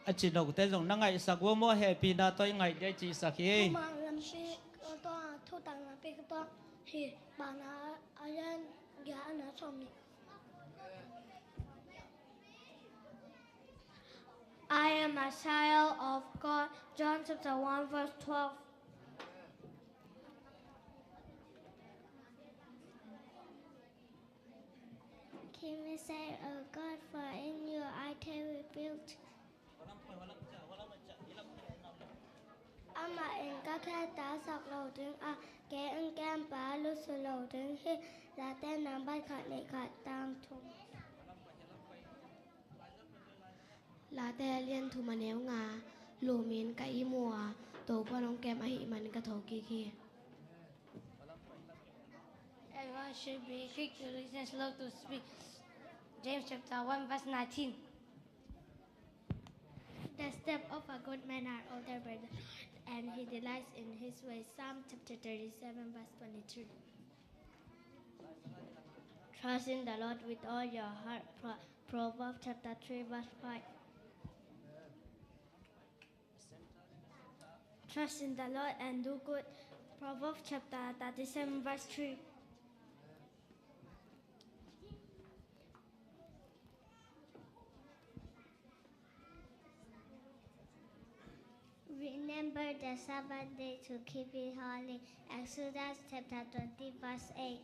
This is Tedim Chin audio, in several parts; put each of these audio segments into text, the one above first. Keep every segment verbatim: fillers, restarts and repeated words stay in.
A ci note zong na ngaihsak uh maw, hehpihna tawh i ngaih ding a cihsak hi. Thuman lampi ka tuak, thutan lampi ka tuak hi. Paunak a lian giat, a neu sawmnih. I am a child of God. John chapter one verse twelve. Keep me safe, O God, for in you I take refuge. Amah in ka khe tangsak lo ding a, kei in kempa lut suak lo ding hi. Late nambat khat nih khat tang thum. Late a lian thum a neu nga. Lumin ka ihmu a, Topa hong kem ahih manin ka thokik hi. Everyone should be quick to listen, slow to speak. James chapter one verse nineteen. The steps of a good man are ordered by the Lord, and he delights in his ways. Psalm chapter thirty-seven verse twenty-three. Trust in the Lord with all your heart. Pro- Proverbs chapter three verse five. Trust in the Lord and do good. Proverbs chapter thirty-seven verse three. Remember the Sabbath day to keep it holy. Exodus chapter twenty verse eight.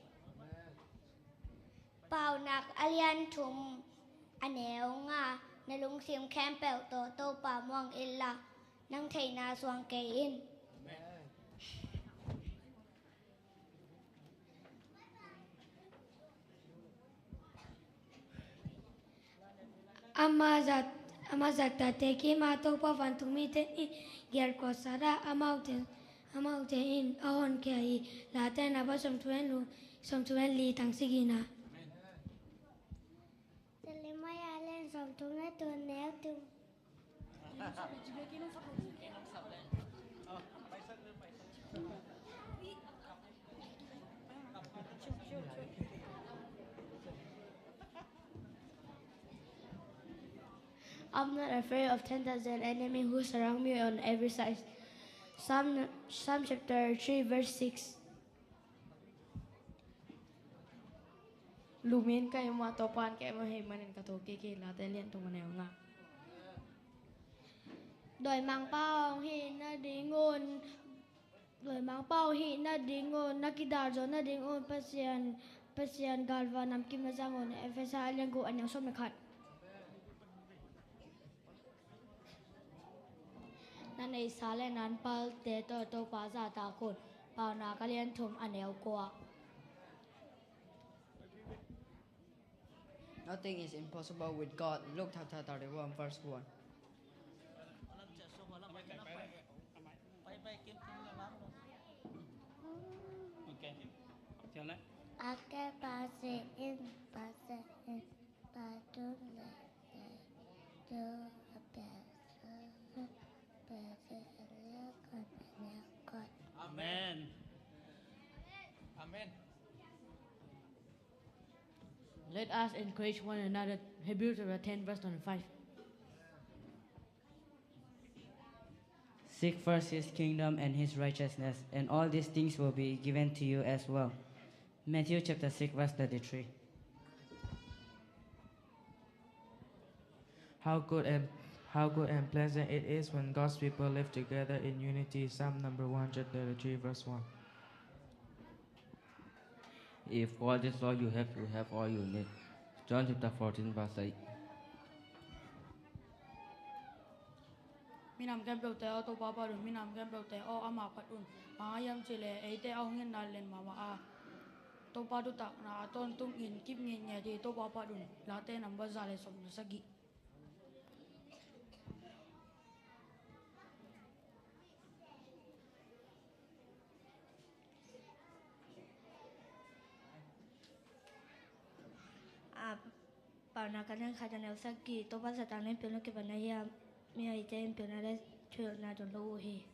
Paunak a lian thum a neu nga. Na lungsim khempeuh tawh Topa muang inla, nang theihna suang kei in. Ama zat, ama zat tate kim a, Topa vantung mite in giat kuat sat a, amaute, amaute in a honkhia hi. Late namba sawmthum le li, sawmthum le li tang sigina. Jeremiah a lian sawmthum le thum, a neu thum. I'm not afraid of ten thousand enemy who surround me on every side. Psalm, Psalm chapter three verse six. Lumin ka ihmu a, Topa in ka kem ahih manin ka thokik hi. Late lian thum a neu nga. Dawimangpa hong hih nadingun, dawimangpa hong hih nadingun, na kidal zawh nadingun Pasian, Pasian galvan namkim na zang un. Efesa a lian guk, a neu sawm le khat. Na neihsa le na anpalte tawh Topa zahtak un. Paunak a lian thum, a neu kua. Nothing is impossible with God. Luke chapter thirty-one verse one. Okay. Ake pasi in pasi in. Amen. Amen. Let us encourage one another. Hebrews chapter ten, verse twenty-five. Seek first his kingdom and his righteousness, and all these things will be given to you as well. Matthew chapter six, verse thirty-three. How good and, how good and pleasant it is when God's people live together in unity. Psalm number one hundred thirty-three, verse one. If God is all you have, you have all you need. John chapter fourteen, verse eight. Minam khempeuhte aw, Topa phat un. Minam khempeuhte aw, amah phat un. Bang hang hiam cih leh eite a hong itna len mahmah a, Topa thutakna a tawntungin kip ngeingei hi. Topa phat un. Late namba za le sawm le sagih. A, Paunak a lian khat, a neu sagih. Topa zahtakna in pialna kipatna hi a, mihingte in pialna le thuhilhna don lo uh hi.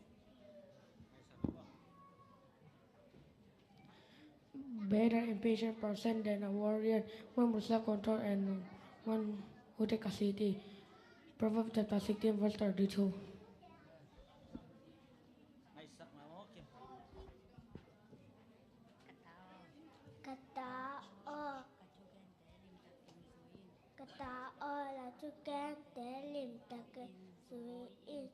Better an impatient person than a warrior, one with self-control and one who take a city. Proverbs chapter sixteen, verse thirty-two. Ka ta aw, ka ta aw, na thugente limtakin zui in.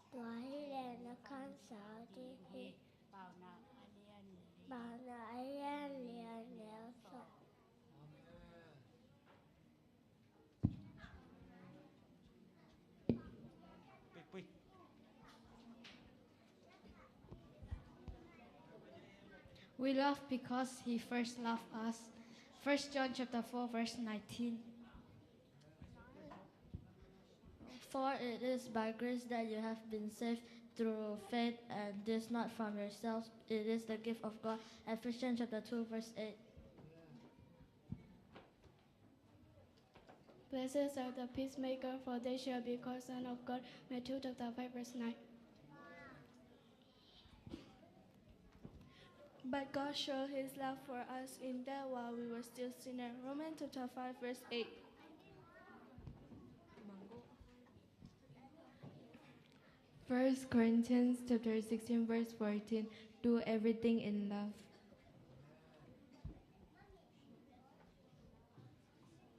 Tua hileh na khansau ding hi. Paunak a lian li, a lian li, a neu sawm. We love because he first loved us. First John chapter four, verse nineteen. For it is by grace that you have been saved through faith, and this not from yourselves, it is the gift of God. Ephesians chapter two, verse eight. Blessed are the peacemaker, for they shall be called sons of God. Matthew chapter five, verse nine. But God showed his love for us in that while we were still sinners. Romans chapter five, verse eight. First Corinthians chapter sixteen, verse fourteen. Do everything in love.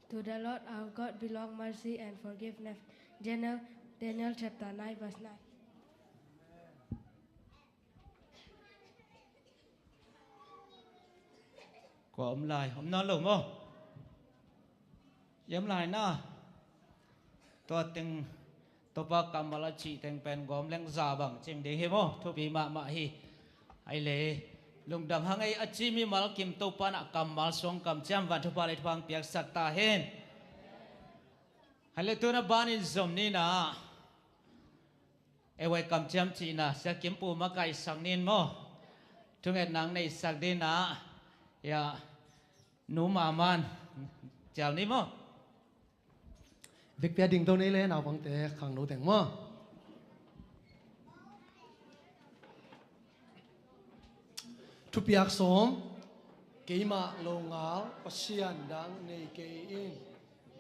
To the Lord our God belong mercy and forgiveness. Daniel, Daniel chapter nine, verse nine. Kua om lai, om nawn lo maw? I om lai na. Tua teng, Topa kammal a cih teng pen gawm leng za bang cing ding hi maw? Thupi mahmah hi. Ai le, lungdam hang ei, a ci mimal kim Topa na kammal suang kamciam van thupha le thupha hong piaksak ta hen. Hai le, tuna banin zom ni na. Ei, vai kamciam cihna Sia Kim Pu makaihsak nin maw? Thungetna hong neihsak ding na. Ya, nu Maman cial ni maw? Vekpi-a dingto nei le naupangte, khangno teng maw? Thupiak sawm. Keimah longal pasian dang nei kei in.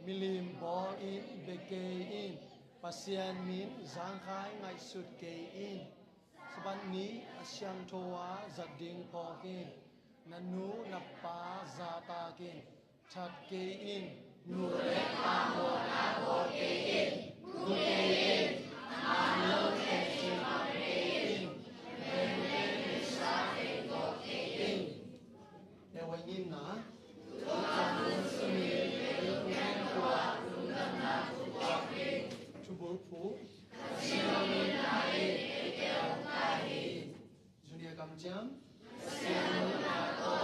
Milim bawl in bia kei in. Pasian min zangkhai ngaihsut kei in. Sabbath ni a siangtho-a zat ding phawk in. Na nu na pa zahtak in. That kei in. Nu le pa mawhna bawl kei in. Gu kei in. A man lote cih kei in. Vengte nisa kei tawh kei in. Ei, vai ngimna. Thubulphu. Junior kamciam. Senior kamciam.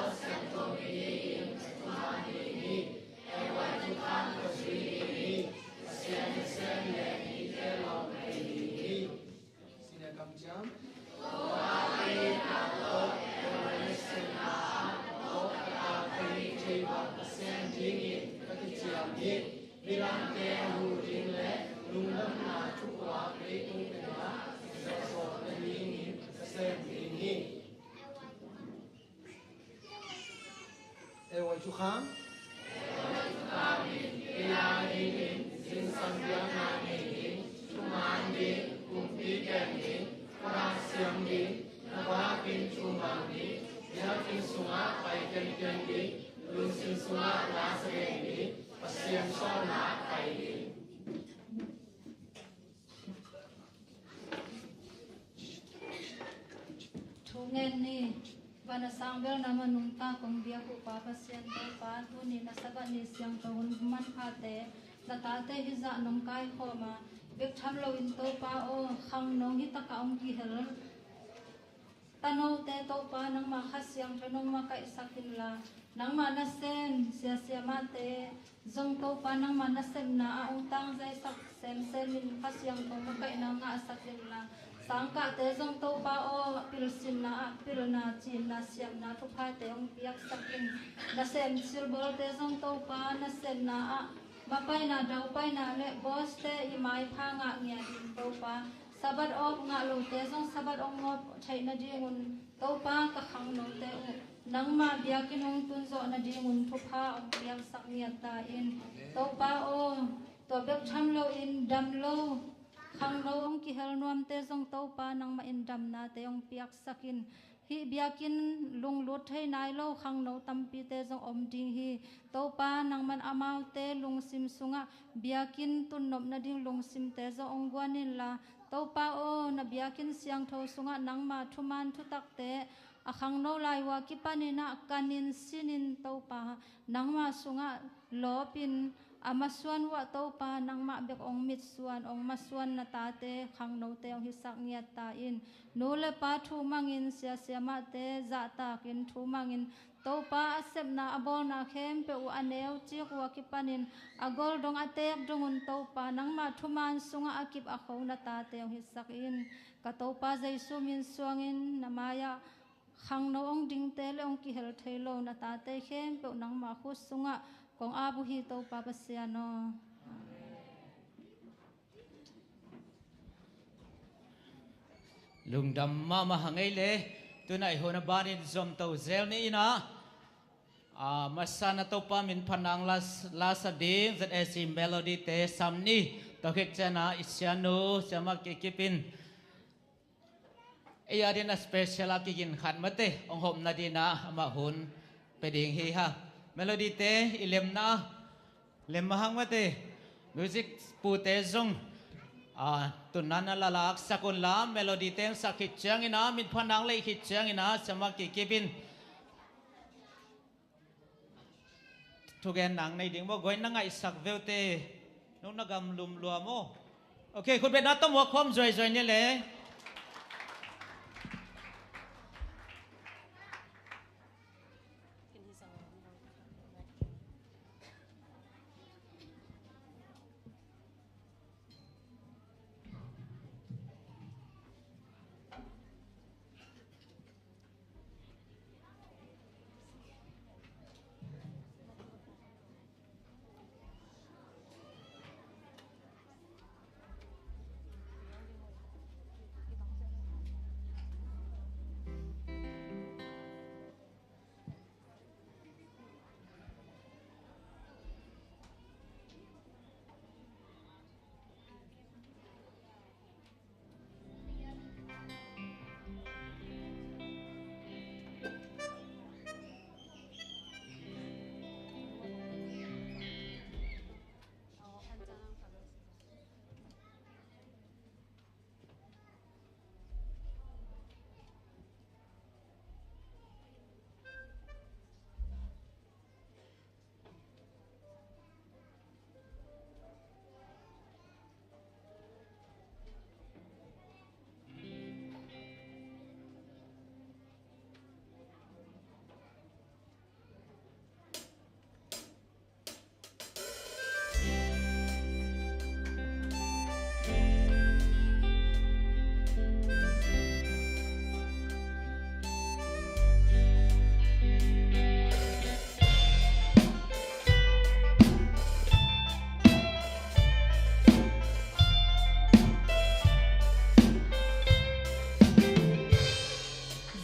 Midangte a hu ding le lungdamna thupha kei tung tengah zawhsawh nadingin ka sem ding hi. Ei, vai thukham. Ei, vai thukham in, ei lai dingin, zingsang biakna nei ding, thuman ding, kumpi kem ding, khuarak siam ding, na vakin thumang ding, biakinn sungah pai kenken ding, lungsim sungah la sa ding, Pasian sawlna pai ding. Thungen ni. Van a sang bel na ma nungta kong biak uh Pa Pasian Topa, tuni na Sabbath ni siangtho hun manphate na tate hizah nong kaikhawm a, bek tham loin Topa aw, khang nong hitakah hong kihel tanote Topa nangmah Kha Siangtho nong makaihsak inla, nangmah nasem siasiamate zong Topa nangmah nasepna ah hong tangzaisak semsem in Kha Siangtho makaihna ngahsak inla, sangkahte zong Topa aw, pilsinna ah pilna, cinna, siamna thuphate hong piaksak in. Nasem silbawlte zong Topa nasepna ah mapaina, daupaina le bawste i maipha ngah ngiat in Topa, Sabbath off ngah lote zong Sabbath hong ngawp theih nadingun Topa ka khangnote uh nangmah biakinn hong tunzawh nadingun thupha hong piaksak ngiat ta in. Topa aw, Tua bek tham loin dam lo khangno hong kihel nuamte zong Topa nangmah in damnate hong piaksak in. Hih biakinn lunglut thei nai lo khangno tampite zong om ding hi. Topa nangman amaute lungsim sungah biakinn tunnop nading lungsimte zong hong guan inla, Topa aw, na biakinn siangtho sungah nangma thuman thutakte a khangno lai uh a kipaninah kanin sinin Topa nangma sungah lawpin a masuan uh ah Topa nangmah bek hong mitsuan hong masuan na tate khangnote hong hisak ngiat ta in. Nu le pa thu mangin, sia siamahte zahtakin thu mangin, Topa a sepna a bawlna khempeuh uh a neu cik uh a kipanin a gol dong a teek dong un Topa nangmah thuman sungah a kip a kho na tate hong hisak in. Ka Topa Jesu min suangin na mai-ah khangno hong dingte le hong kihel thei lo na tate khempeuh nangmah khut sungah kong ap uh hi Topa Pasian aw. Lungdam mahmah hang ei le, tunah i hun a banin zomto zel ni inah, a, masa na Topa min phanang las, lasa ding Z A C Melody te sam ni. Tua khit cianah i sianu siamah kikipin ei a din a special a kigin khat mate hong hopna dinah amah hun pe ding hi ha. Melody te i lemna lem mahang mate, music pute zong, a, tunna na lalak sak unla, Melody teng sak khit ciangin a, min phanang lei khit ciangin a, siamah kikipin thugen nang nei ding maw, guai na ngaihsak veute, nung na gam lum lua maw. Ok, khutbetna tawh muak khawm zuaizui ni le.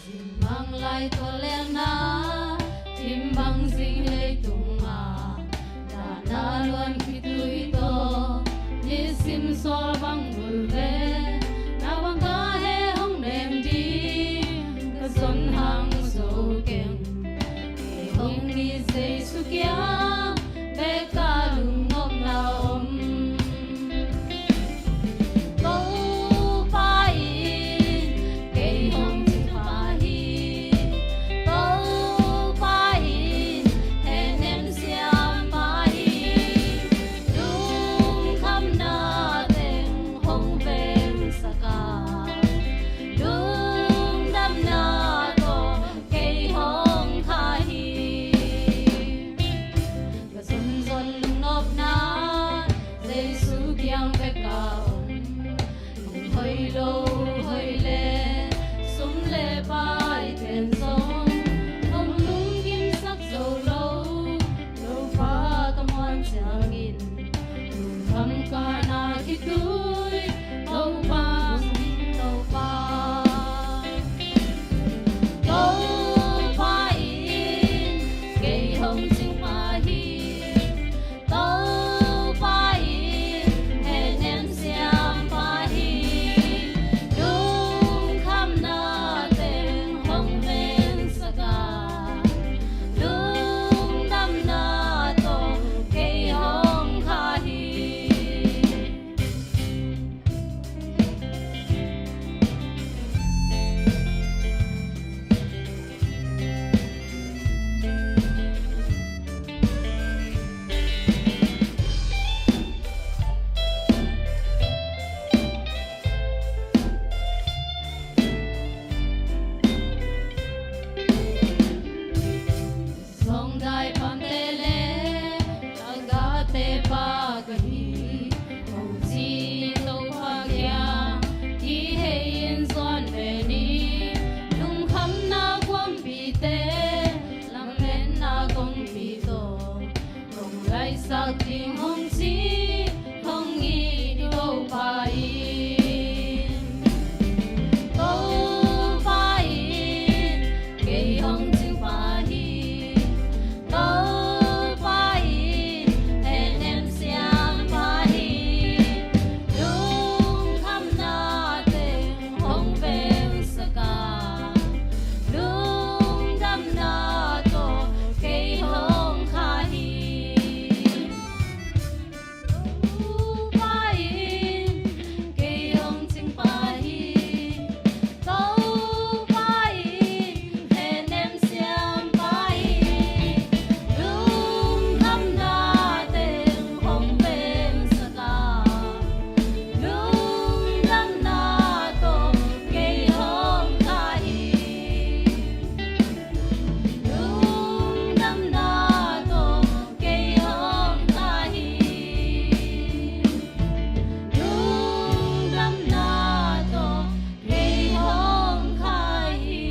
Zing bang lai tawh lelna, thim bang zing leitung ah, dahna luan khitui tawh, nisim sawl bang bul ve, na bang ka he hong nem ding, ka zon hang zo keng, kei hong ni Jesu kiang, bek ka lungnopna om. Topa in kei hong cingpah hi. Topa in hehnem siampah hi. Lungkhamna teng hong vengsak a, lungdamna tawh kei hong kha hi. Ka zonzon lungnopna Jesu kiang bek a om. Hoih lo hoih le, sum le pai pen zong hong lungkimsak zo lo. Topa ka muan ciangin, lungkham ka na khitui, Topa, Topa. Topa in kei hong cingpah hi. Topa Hong ci, hong it Topa in, Topa in kei hong cingpa hi. Topa in hehnem siampa hi. Lungkhamna teng hong vengsak a, lungdamna tawh kei hong kha hi. Topa in kei hong cingpa hi. Topa in hehnem siampa hi. Lungdamna teng hong vengsak a, lungdamna tawh kei hong kha hi. Lungdamna tawh kei hong kha hi. Lungdamna tawh kei hong kha hi.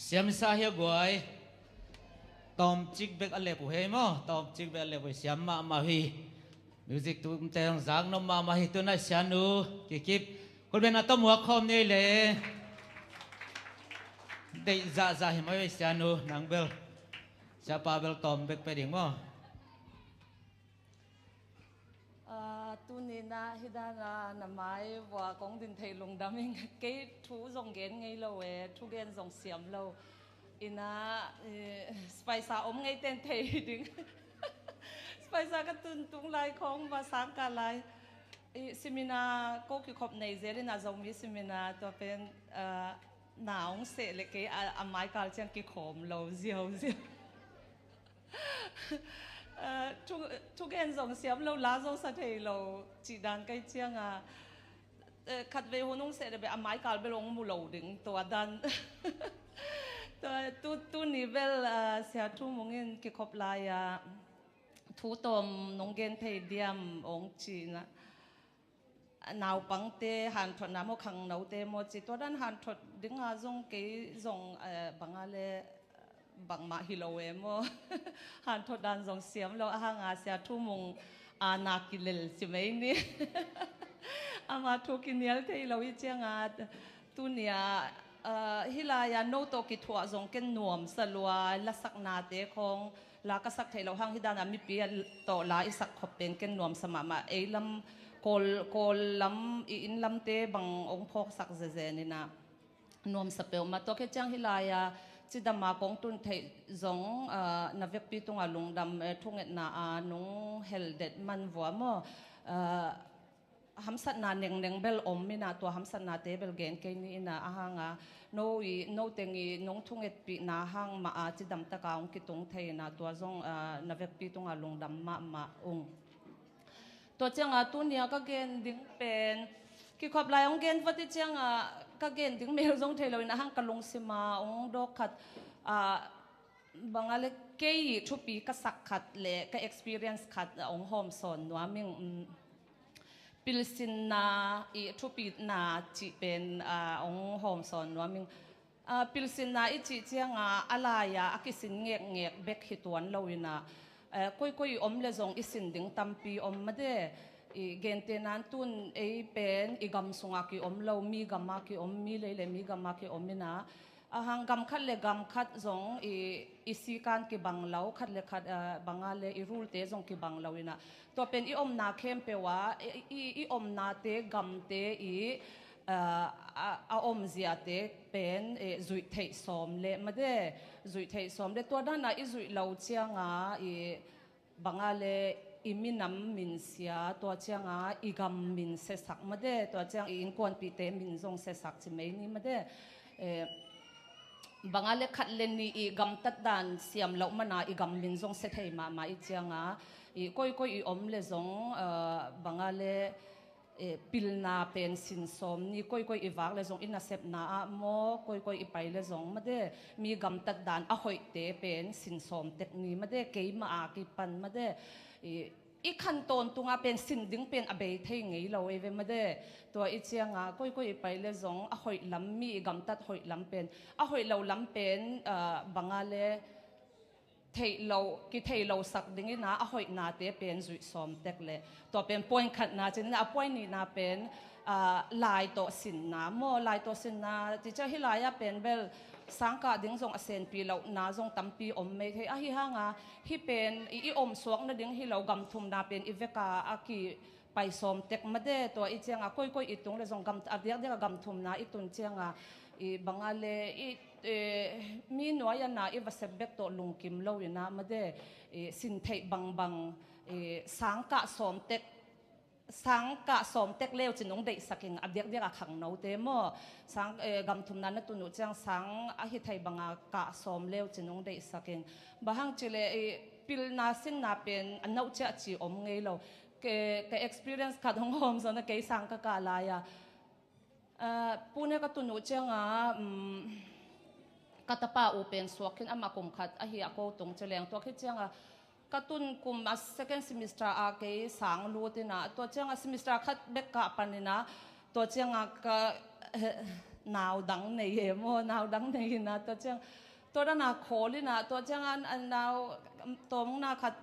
Siam sa hi a guai. Tawmcik bek a lep uh hei maw? Tawmcik bek a lep uh hi, siam mahmah uh hi. Music tumte hong zak nop mahmah hi. Tunai sianu Kikip, khutbetna tawh muak khawm ni ei le. Deih zahzah hi maw ei sianu, nang bel. Siapa bel tawm bek pia ding maw? Ah, tuni na hi dan a na mai vua kong din thei lungdam ing. Kei thu zong gen ngei lo e, thugen zong siam lo. Ina, eh, spaisa om ngei ten thei ding. Spaisa ka tun tung lai khong va sang ka lai. Eh, simina ko kikhop nei zel ina Zomi simina tua pen, ah, na ong seh le kei a, a mai kal ciang kikhawm lo ziau ziau. Eh, thu, thugen zong siam lo, la zong sa thei lo, cih dan kai cianga, eh, khatvei hun hong seh le beh a maikal bel hong mu lo ding, tua dan. Tua, tu, tuni bel, eh, Sia Thu Mung in kikhop lai-a, thu tawm nong gen thei diam hong cihna. Naupangte hanthotna maw, khangnote maw ci, tua dan hanthot dinga zong kei zong, eh, banga le bangmah hi lo e maw. Hanthot dan zong siam lo, a hanga Sia Thu Mung a na kilel ci mei ni. Ama thu kinial thei lo i cianga, tunia, eh, hi lai-a no tawh kithuah zong ken nuamsa lua, lasaknate khong, la ka sak theih loh hang hi dana mipi a tawh la i sak khop pen ken nuamsa mahmah. Ei lam, Kawl, Kawl lam, i inn lamte bang hong phawksak zezen ina nuamsa peuhmah. Tua khit ciang hi lai-a cidama kong tun theih zong, ah, na vekpi tunga lungdam, eh, thungetna a nong heldet man vua maw? Ah, hamsatna nengneng bel om ina, tua hamsatnate bel gen kei ni ina, a hanga no i, no teng i nong thungetpihna hang mah a cidamtaka hong kitung thei ina, tua zong, ah, na vekpi tunga lungdam mahmah ung. Tua cianga tunia ka gen ding pen, kikhop lai hong gen vat i cianga ka gen ding mel zong thei lo ina, a hang ka lungsima hong dawk khat, ah, banga le kei i thupi ka sak khat le ka experience khat a hong hawmsawn nuam ing, um, pilsinna i thupina cih pen, ah, hong hawmsawn nuam ing. Ah, pilsinna i cih cianga a lai-a a kisin ngekngek bek hi tuan lo ina, eh, koikoi i om le zong i sin ding tampi om made. I gente nan tun ei pen i gam sunga ki om lo, mi gama ki om, mi lei le mi gama ki om ina, a hang gam khat le gam khat zong i, i sikan kibang lo, khat le khat, eh, banga le i rulte zong kibang lo ina. Tua pen i omna khempeuh a, i, i, i omnate, gamte i, eh, a, a omziate pen, eh, zuih theih sawm le made, zuih theih sawm le tua dana i zuih lo cianga i banga le i minam min sia, tua cianga i gam min sesak made, tua ciang i innkuanpihte min zong sesak ci mei ni made. Eh, banga le khat le nih i gamtat dan siam loh mana i gam min zong se thei mahmah i cianga, i koikoi i om le zong, eh, banga le Eh, pilna pen sin sawm ni, koikoi i vak le zong i nasepna ah maw, koikoi i pai le zong made, mi gamtat dan a hoihte pen sin sawm tek ni made, keimah a kipan made, i, i khan tawntunga pen sin ding pen a bei thei ngei lo ei ve made. Tua i cianga koikoi i pai le zong a hoih lam, mi i gamtat hoih lam pen, a hoih lo lam pen, ah, banga le theih lo, kithei lo sak dingina a hoihnate pen zuih sawm tek le. Tua pen point khatna cin, a point nihna pen, ah, lai tawh sinna maw, lai tawh sinna ti ciah hi lai-ah pen bel sangkah ding zong a senpi lohna zong tampi om mei thei. Ahi hanga hi pen i, i om suak nading hi lo, gamthumna pen i veka a ki pai sawm tek made. Tua i cianga koikoi i tung le zong gam, a diakdiak a gamthumna i tun cianga i banga le i, eh, mi nuai-a na i va sep bek tawh lungkim lo ina made, eh, sin theih bangbang, eh, sangkah sawm tek, sangkah sawm tek leu cin ung deihsak ing, a diakdiak a khangnote maw. Sang, eh, gamthumna na tun uh ciang sang a hi thei banga kah sawm leu cin ung deihsak ing. Bang hang cile, eh, pilna sinna pen a nauh ciah ci om ngei lo. Ke, ke experience khat hong hawm zawna kei sang ka kah lai-a. Ah, Pune ka tun uh cianga, um, ka tapa uh pen suak khin, amah kum khat ahi a ko tung ci leng, tua khit cianga ka tun kum a second semester a kei sang lut ina, tua cianga semester khat bek kah pan ina, tua cianga ka, nau dang nei e maw, nau dang nei ina, tua ciang, tua dana khawl ina, tua cianga a nau tawmna khat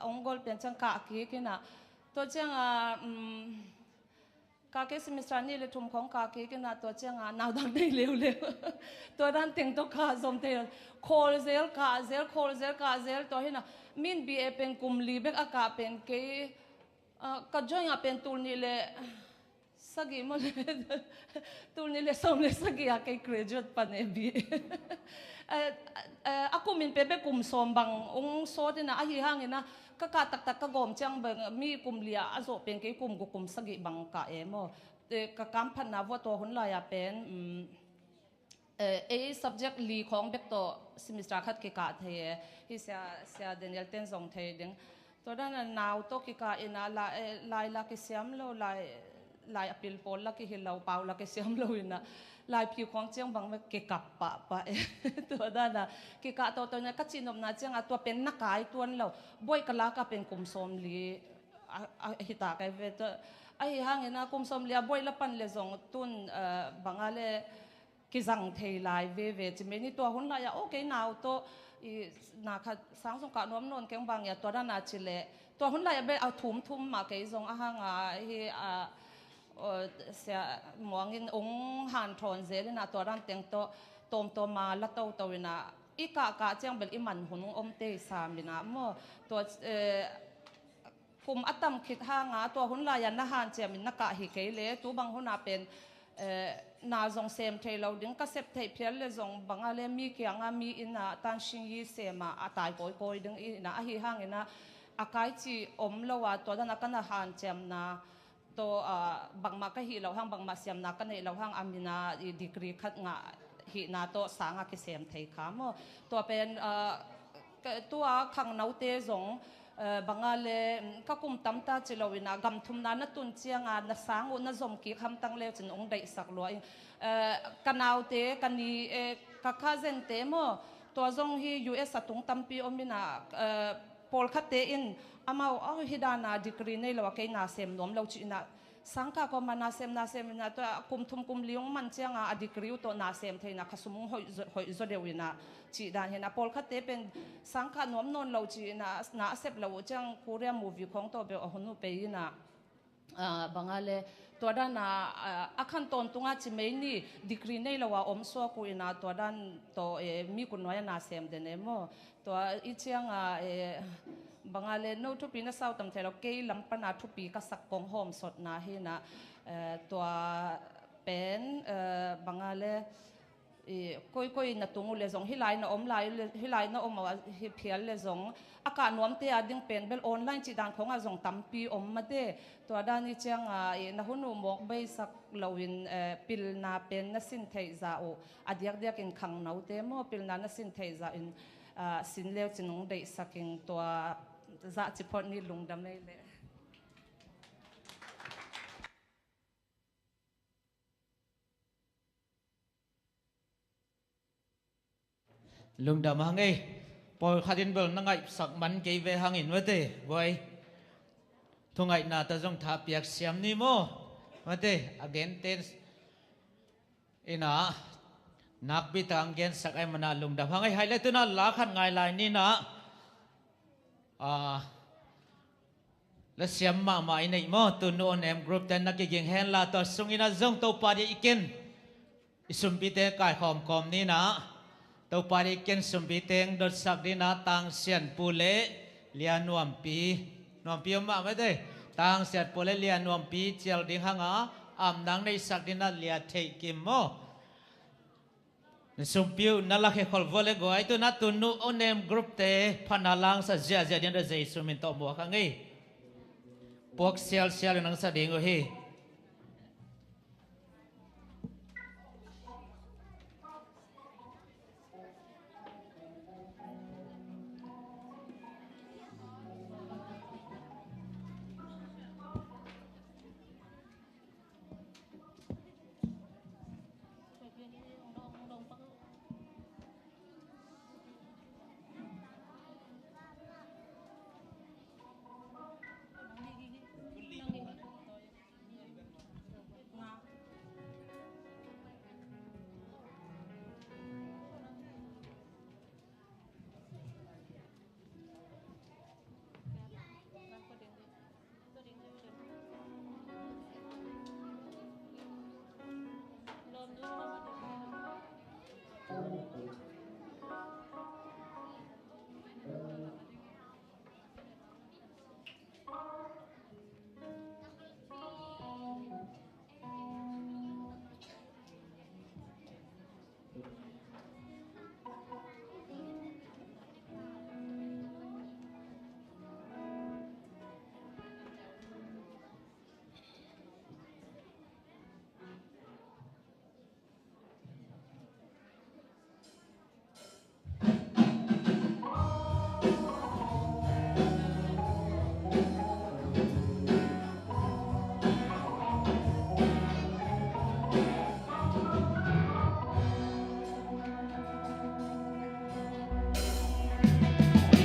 ong gol pian ciang kah kik ina, tua cianga, um, ka kei semester nih le thum khong kah kik ina, tua cianga nau dang nei leuleu. Tua dan teng tawh kah zom thei lo. Khawl zel, kah zel, khawl zel, kah zel, tua hina min B A pen kum li bek a kah pen kei, ah, ka join a pen tul nih le sagih maw le, tul nih le sawm le sagih a kei graduate pan e B A. Eh, eh, a kum in pen bek kum sawm bang ung sawt ina, ahi hangina ka kah taktak ka gawm ciang bang mi kum li a a zawh pen kei kum guk kum sagih bang kah e maw. Eh, ka kamphatna vua tua hun lai-a pen, um, eh, ei subject li khawng bek tawh semester khat kikah thei e. Hi sia, sia Daniel ten zong thei ding. Tua dana nau tawh kikah ina la, eh, lai la kisiam lo, lai, lai a pil pawl la kihi lo, pau la kisiam lo ina, lai phi khawng ciang bang bek kikap pahpah e. Tua dana kikah tawh tawh ina ka cihnopna cianga tua pen na kai tuan lo. Buai ka lak a pen kum sawm li a, a, hi ta kai ve tua. Ahi hangina kum sawm li a buai la pan le zong tun, eh, banga le kizang thei lai veve ci mei ni. Tua hun lai-a, okay, nau tawh i na khat sang zong kah nuam nawn keng bang ia, tua dana ci le tua hun lai-a bel a thum thum mah kei zong a hanga hi, a, aw, sia muangin ung hanthawn zel ina, tua dan teng tawh tawmtawma la toto ina, i kah kah ciang bel i man hun ung om tei sam ina maw. Tua, eh, kum a tam khit hanga tua hun lai-a na hanciamin na kah hi kei le, tu bang huna pen, eh, na zong sem thei lo ding, ka sep theih phial le zong banga le mi kianga mi ina tansing i sema a tai kawikawi ding ina, ahi hangina a kai ci om lo a, tua dana ka na hanciamna tawh, ah, bangmah ka hih loh hang, bangmah siamna ka neih loh hang, a mina i degree khat ngah hihna tawh sanga kisem thei kha maw. Tua pen, ah, ka, tua khangnote zong, eh, banga le, mm, ka kum tamta ci lo ina, gamthumna na tun cianga na sang uh na zom kik hamtang leu cin ung deihsak lua ing. Eh, ka naute, ka ni, eh, ka cousin te maw, tua zong hi U S a tung tampi om ina, eh, pawlkhatte in amau, aw, hi dana degree nei lo a kei na sem nuam lo ci ina, sangkah kawma na sem, na sem ina, tua kum thum kum li ung man cianga a degree uh tawh na sem thei ina, khasum ung hoih zaw, hoih zaw deuh ina, cih dan hi ina, pawlkhatte pen sangkah nuam nawn lo ci ina, na a sep lo uh ciang Korea movie khawng tawh beuh a hun uh pei ina, ah, banga le, tua dana, ah, a khan tawntunga ci mei ni, degree nei lo a om suak uh ina, tua dan tawh, eh, mi kun nuai-a na sem den e maw. Tua i cianga, eh, banga le no thupi na sau tam thei lo, kei lam pana thupi ka sak kong hawm sotna hi ina, eh, tua pen, eh, banga le, i, koikoi na tung uh le zong, hi lai na om lai le, hi lai na om uh a, hi phial le zong, a kah nuamte a ding pen bel online cih dan khawngah zong tampi om mate. Tua dan i cianga, i, na hun uh mawk beisak loin, eh, pilna pen na sin theih zah uh a diakdiakin khangnote maw, pilna na sin theih zahin, ah, sin leu cin ung deihsak ing, tua zah ci phot ni, lungdam ei le. Lungdam hang ei. Pawlkhat in bel na ngaihsak man kei ve hangin mate, guai. Thungaihna tawh zong tha piak siam ni maw? Mate, a genten ina nakpi tak ang gensak ai mana lungdam hang ei. Hai le tuna la khat ngai lai nina. Ah, la siam mahmah i neih maw? Tunu Onem group ten na kiging hen la, tua sungin a zong Topa di i ken i sumpite kaikhawm kawm nina. Topa di i ken sumpite dotsak dina Tangsian Pu le Lia Nuampi. Nuampi om mah mate. Tangsian Pu le Lia Nuampi cial ding hanga amnang neisak dina Lia Theih Kim maw? Na sumpi uh na lakhia khol vua le guai, tuna Tunu Onem group te phatna langsa ziahziah ding a Jesu min tawh muak hang ei. Puak sialsial in nang sa ding uh hi.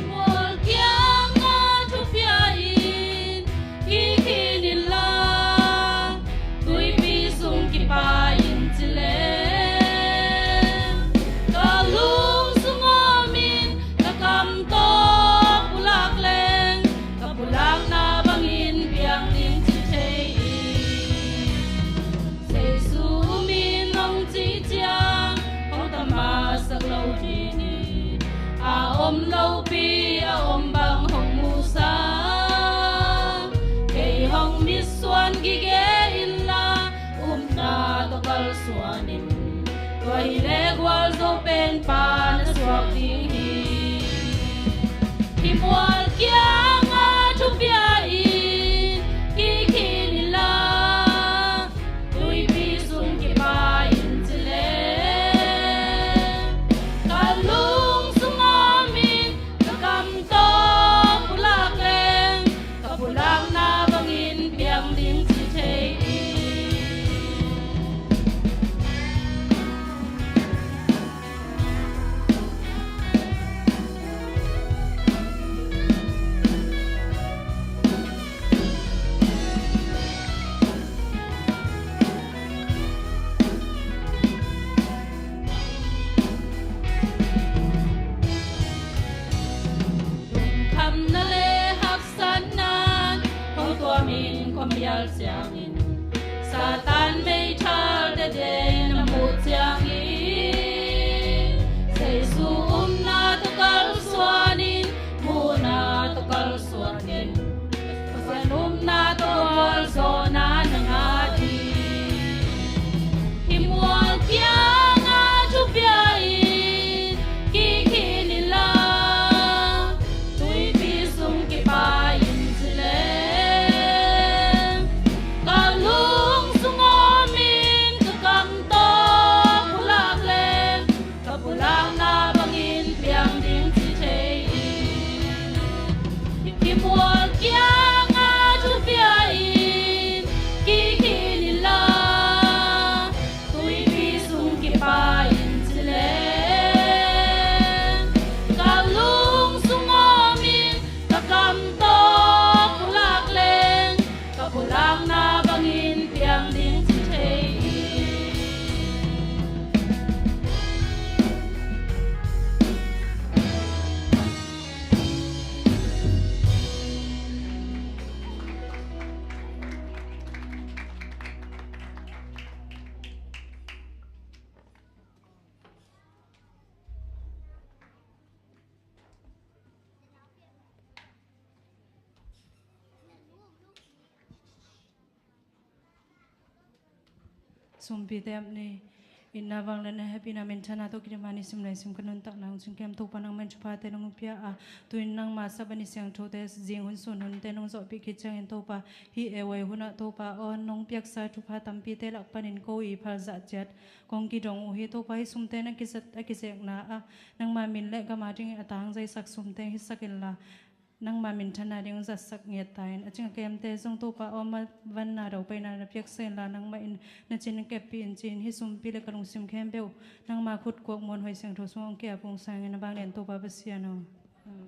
Mual kiangah thupia in kikhin inla, tuipi sung kipai in ci leng, ka lung sung awmin ka kam tawh pulak leng, ka pulakna bangin piang ding ci thei hi. Jesu min hong cih ciang hong tam masak lo ding hi. A om lopi a om bang hong musa, kei hong mitsuan gige inla, upna tawh kalsuan in. Tua hi leh gualzo pen pa na suak ding hi. Hih mual kiangah thupia in kikhin inla, tuipi sung kipai in ci leng, ka lung sung awmin ka kam tawh pulak leng, ka pulakna bangin piang ding ci thei hi. Lungkhamna le haksatna hong tuamin khuamial ciangin, Satan meithal dede na muh ciangin, Jesu upna tawh kalsuanin, muhna tawh kalsuanin, Pasian upna tawh gualzawhna na ngah ding. Hih mual kiangah thupia in kikhin inla, tuipi sung kipai in ci leng, ka lung sung awmin ka kam Na bangin piang ding ci thei hi. Sumpite ap ni. Itna vangliatna hehpihna minthanna tawh kidim a nisim leisim ka nuntakna hong cingkem Topa, nangmah in thuphate nong pia a, tu-in nangma sap a ni siangthote zing hun sun hunte nong zawhpih khit ciangin Topa, hih A Y hunah Topa aw, nong piaksa thupha tampite lak panin ko i phalzah ciat kong kidong uh hi. Topa, hih sumte na kizat a kizekna ah nangma min le gam a dingin a tangzaisak sumte hisak inla, nangma minthanna ding hong zatsak ngiat ta in. A cing a kemte zong Topa aw, ma vanna daupaina na piaksa inla, nangmah in na cin keppih in ci-in hih sumpi le ka lungsim khempeuh nangma khut kuak muanhuai siangtho sungah hong ke a pungsangin a vanglian Topa Pasian aw. Amen.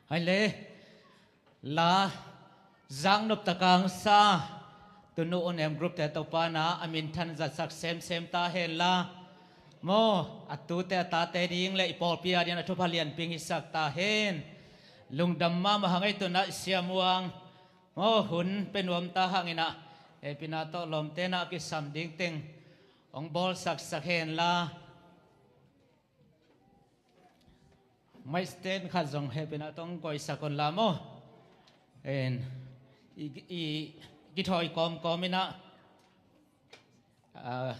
Hai le, la zang nop takang sa tunu unem group te Topa na a minthan zatsak semsem ta hen la. Maw, a tute a tate ding le i pawlpi a ding a thupha lianpi hong hisak ta hen. Lungdam mahmah hang ei tuna i siamuang. Maw, hun pe nuam ta hangin ah, hehpihna tawh lawmte na a kisam ding teng hong bawlsaksak hen la. Mic stand khat zong hehpihna tawh hong koihsak un la maw. En, i, i, kithawi kawmkawm in ah, ah,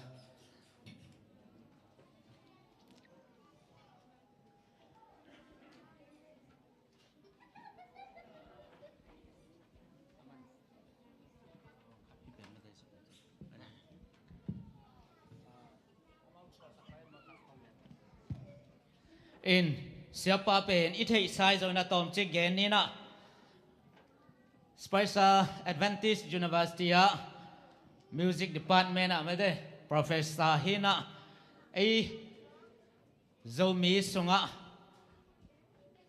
In, siapa pen i theihsa hi zongin a tawmcik gen ni in ah, Spicer Adventist University ah music department ah mete professor hi in ah, ei Zomi sungah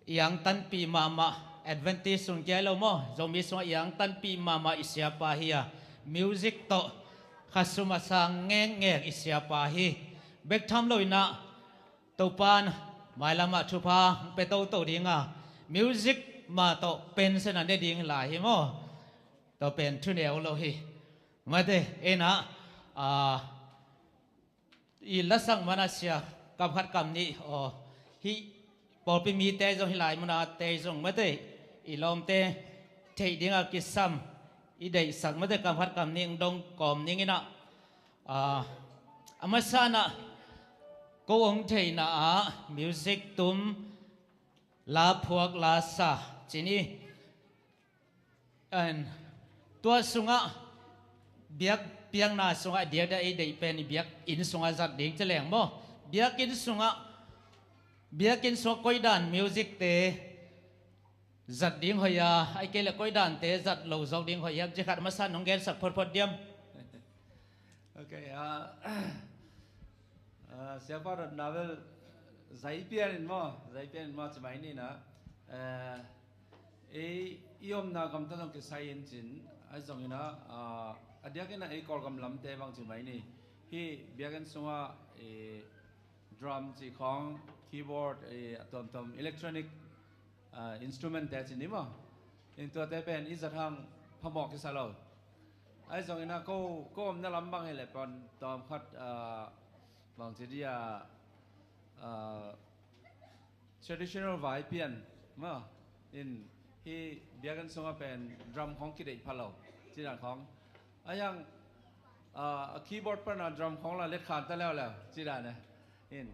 i angtanpih mahmah, Adventist sung kia hi lo maw, Zomi sungah i angtanpih mahmah i siapa hi a, music tawh khasum a sang ngekngek i siapa hi. Bek tham lo in ah Topa'n mailamah thupha hong pia toto ding a, music mah tawh pension a ne ding lai hi maw. Tua pen thuneu lo hi. Mate, en ah, ah, i lasak man a sia kam khat kam nih aw, hih pawlpi mite zong hih lai mun a te zong mate, i lawmte theih ding a kisam i deihsak mate kam khat kam nih hong dong kawm ning in ah, ah, a masa in ah ko hong theihna ah music tum, la phuak, la sa ci ni. And tua sungah biak piakna sungah diakdiak ei deih pen i biakinn sungah zat ding ci leng maw. Biakinn sungah, biakinn sungah koidan music te zat ding hoih a, ahih kei leh koidan te zat lo zawk ding hoih hiam ci khat masa nong gensak photphot diam? Ok, ah, ah, siapa dotna bel zai pian in maw, zai pian in maw ci mai ni in ah, eh, ei i omna gam tawh zong kisai in cin, ahi zongin ah, ah, a diakin ah ei Kawlgam lamte bang ci mai ni. Hih biakinn sungah, eh, drum cih khawng, keyboard, eh, a tuamtuam electronic, ah, instrument te ci ni maw. In tuate pen i zat hang phamawh kisa lo. Ahi zongin ah ko, ko omna lam bang hi leh pan tawm khat, ah, bang ci dia, ah, traditional vai pian maw. In hih biakinn sungah pen drum khawng kideih pha lo. Ci dan khawng. A hiang, ah, a keyboard pan a drum khawng la letkhan ta leuleu. Ci dan eh. In,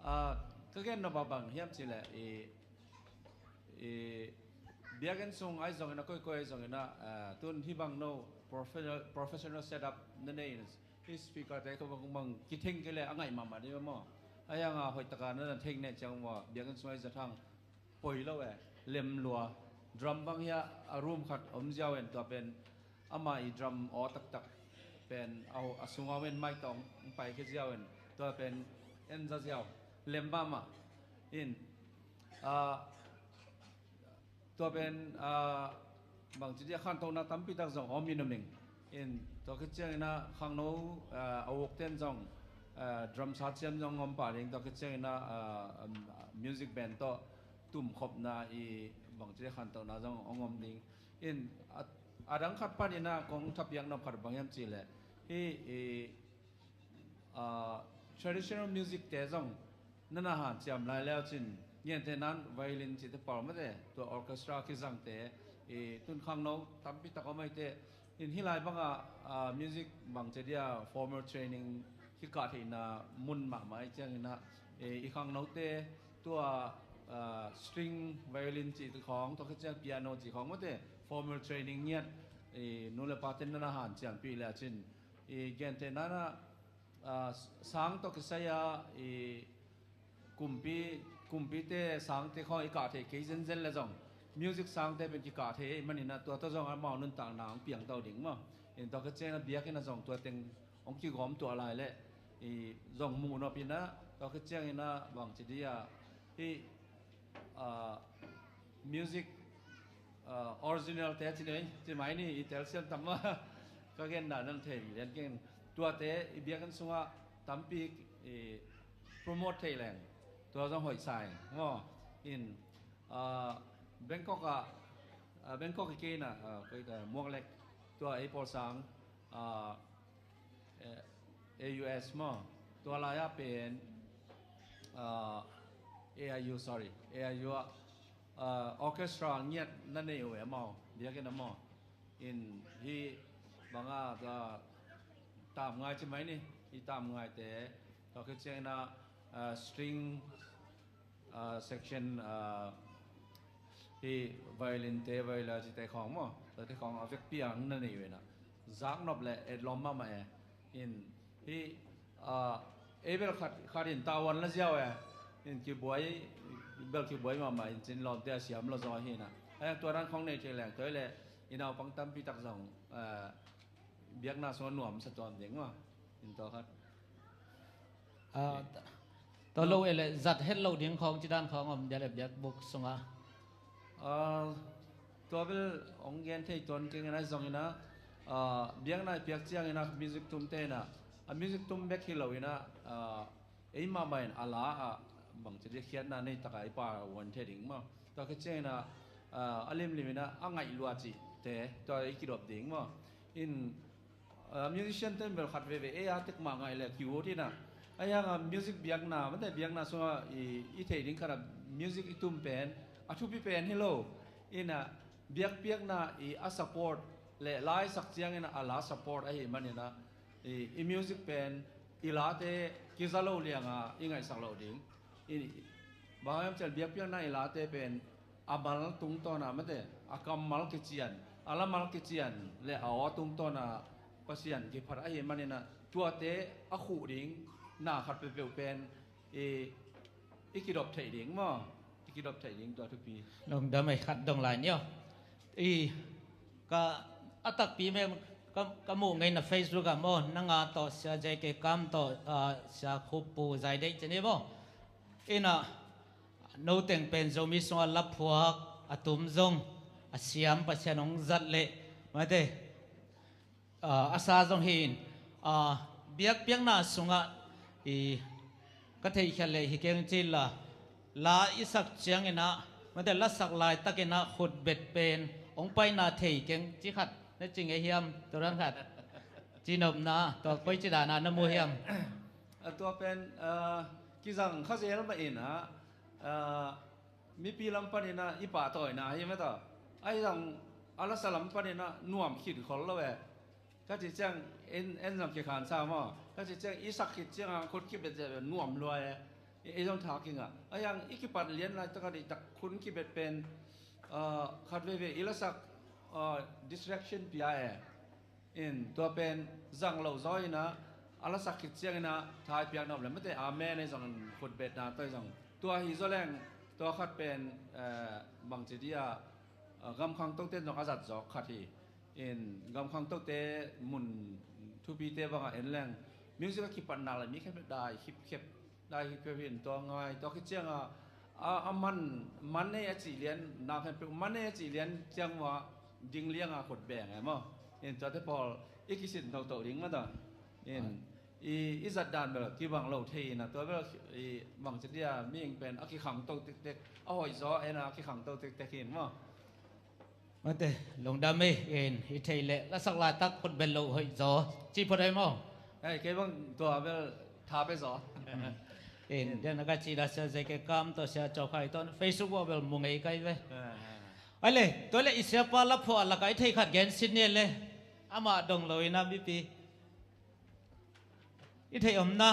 ah, ka gen nop ah bang hiam ci leh i, i biakinn sung ahi zongin ah, koikoi ahi zongin ah, ah, tun hih bang no professional, professional setup na nei in, hih speaker te ko bang, bang kitheng kei leh a ngaih mahmah ding maw. A hiang a hoih taka na na theng neh ciang maw, biakinn sung ahi zat hang poi lo eh, lem lua. Drum bang hiah a room khat om ziau en, tua pen ama i drum aw taktak pen a, a sung a om in mai tawng pai khia ziau in tua pen en za ziau lem mahmah in, ah, tua pen, ah, bangci dia khantohna tampi tak zong om in om ing. In tua khit ciangin ah khangno, ah, a uk ten zong, ah, drum sa ciam zong om pah ding, tua khit ciangin ah, ah, um, music band tawh tumkhopna i bangci dia khantohna zong om om ding. In a, a dang khat panin ah kong thapiak nop khat bang hiam cihleh hi i, ah, traditional music te zong nana hanciam lai leu cin, gentehna in violin cihte pawl mate, tua orchestra kizangte, i tun khangno tampi tak om ahih teh, in hih lai bangah, ah, music bangci dia formal training kikah theihna mun mahmah ahih ciangin ah, i, i khangnote tua, ah, string violin cih khawng, tua khit ciang piano cih khawng mate, formal training ngiat, i, nu le pa ten nana hanciampih leu cin, i, gentehna in ah, ah, sang tawh kisai a, i, kumpi, kumpite sangte khawng i kah theih kei zenzen le zong music sangte pen kikah thei ahih manin ah tua tawh zong amau nuntakna hong piangto ding maw. In tua khit ciangin ah biakinn ah zong tua teng hong kigawm tuah lai leh i zong muh nop in ah, tua khit ciangin ah bangci dia hi, ah, music, ah, original te ci ni, ci mai ni, i telsiam tam maw. Ka genna nang thei lian keng. Tuate i biakinn sungah tampi i promote thei leng tua zong hoih sa ing maw. In, ah, Bangkok ah, ah, Bangkok i kei in ah, ah, koi ta Muak Lek, tua ei pawl sang, ah, eh, A U S maw. Tua lai-ah pen, ah, A I U, sorry, A I U ah, ah, orchestra ngiat na nei uh e maw, biakinn ah maw. In hih bangah, ah, Tam Ngai ci mai ni, hih Tam Ngaite, tua khit ciangin ah, ah, string, ah, section, ah, hih violin te, viola cite khawng maw, tuate khawng a vekpi a na nei uh in ah, zak nop le etlawm mahmah e. In hih, ah, ei bel khat, khat in tavuan la ziau e. In kibuai, bel kibuai mahmah in cin lawmte a siam lo zaw hi in ah. Ahi hang tua dan khawng nei thei leng tua hi leh i naupang tampi tak zong, ah, biakna sungah nuam sa tuam ding maw. In tua khat. Ah, ta-, tua lo e le zat het lo ding khawng ci dan khawng om dia le biakbuk sungah. Ah, tua bel hong gen thei tuan keng in ah zong in ah, ah, biakna i piak ciangin ah music tumte in ah, a music tum bek hi lo in ah, ah, ei mahmah in a la ah bangci dia khiatna nei takah i pavuan thei ding maw. Tua khit ciangin ah, ah, a limlim in ah a ngaih lua cihte tua i kidop ding maw. In, ah, musician ten bel khat veve ei a tek mah ngaih le kiut in ah, ahi hang ah music biakna, mate biakna sungah i, i thei ding khat ah music i tum pen a thupi pen hi lo. In ah biakpiakna i a support le la i sak ciangin ah a la support ahih manin ah i, i music pen i late kiza lo liang a i ngaihsak loh ding. I, bang hiam cih leh biakpiakna i late pen a mal tungtawn a, mate, a kammal kician, a lamal kician le a aw tungtawn a Pasian kiphat ahih manin ah tuate a khuh ding na khat peuhpeuh pen i, i kidop theih ding maw? I kidop theih ding tua thupi. Lungdam ei, khat dong lai ni aw. I, ka, a takpi mem, ka, ka muh ngei na Facebook ah maw, nang a tawh Sia J K Kam tawh, ah, Sia Khup Pu Zai Deih ci ni maw. In ah, no teng pen Zomi sungah laphuak a tum zong a siam, Pasian hong zat leh, mate, ah, a sa zong hi in, ah, biakpiakna sungah i ka theihkhiat leh hi keng ci inla, la i sak ciangin ah, mate, la sak laitakin ah khutbet pen hong paina thei keng ci khat na ci ngei hiam, tua dan khat? Cinopna tua koi ci dan a na mu hiam? A tua pen, ah, kizang kha zel mah in ah, ah, mipi lam panin ah i pahtawina hi mah ta. Ahi zong a lasa lam panin ah nuam khit khol lo e. Ka cih ciang en, en zong kikhan sa maw. Ka cih ciang i sak khit ciang a khut kibet zia nuam lua e. I, i zong tha kingah. Ahi hang i kipat lian laitak a dihtak khun kibet pen, ah, khat veve i lasak, ah, distraction pia e. In tua pen zang lo zaw in ah, a lasak khit ciangin ah tha i piak nop le, mate, amen ei zong in khutbetna tawh ei zong. Tua hi zaw leng, tua khat pen, eh, bangci dia, eh, gamkhang tote zong a zat zawk khat hi. In gamkhang tote mun thupite bangah en leng, music a kipatna le mi khempeuh dai khipkhep, dai khipkhep hi in, tua ngai, tua khit ciangah a, a man, man ei a cih lian, na khempeuh man ei a cih lian ciang mah ding lianga khut beng e maw. In tuate pawl i kisin toto ding mah ta. In i, i zat dan bel kibang lo thei in a, tua bel i bang ci dia, mi ing pen a kikhangto tektek, a hoih zaw en a kikhangto tektek hi in maw. Mate, lungdam ei, in i theih leh lasak laitak khut beng lo hoih zaw ci phot ei maw. Hei, kei bang tua bel tha pe zaw. In den a ka ci la sia zeke kam tawh sia cawkhai tawh Facebook bel mu ngei kai ve. Ai le, tua le i siapa la phuah laka i theih khat gen sin ni le. Amah dong lo in a mipi i theih om na.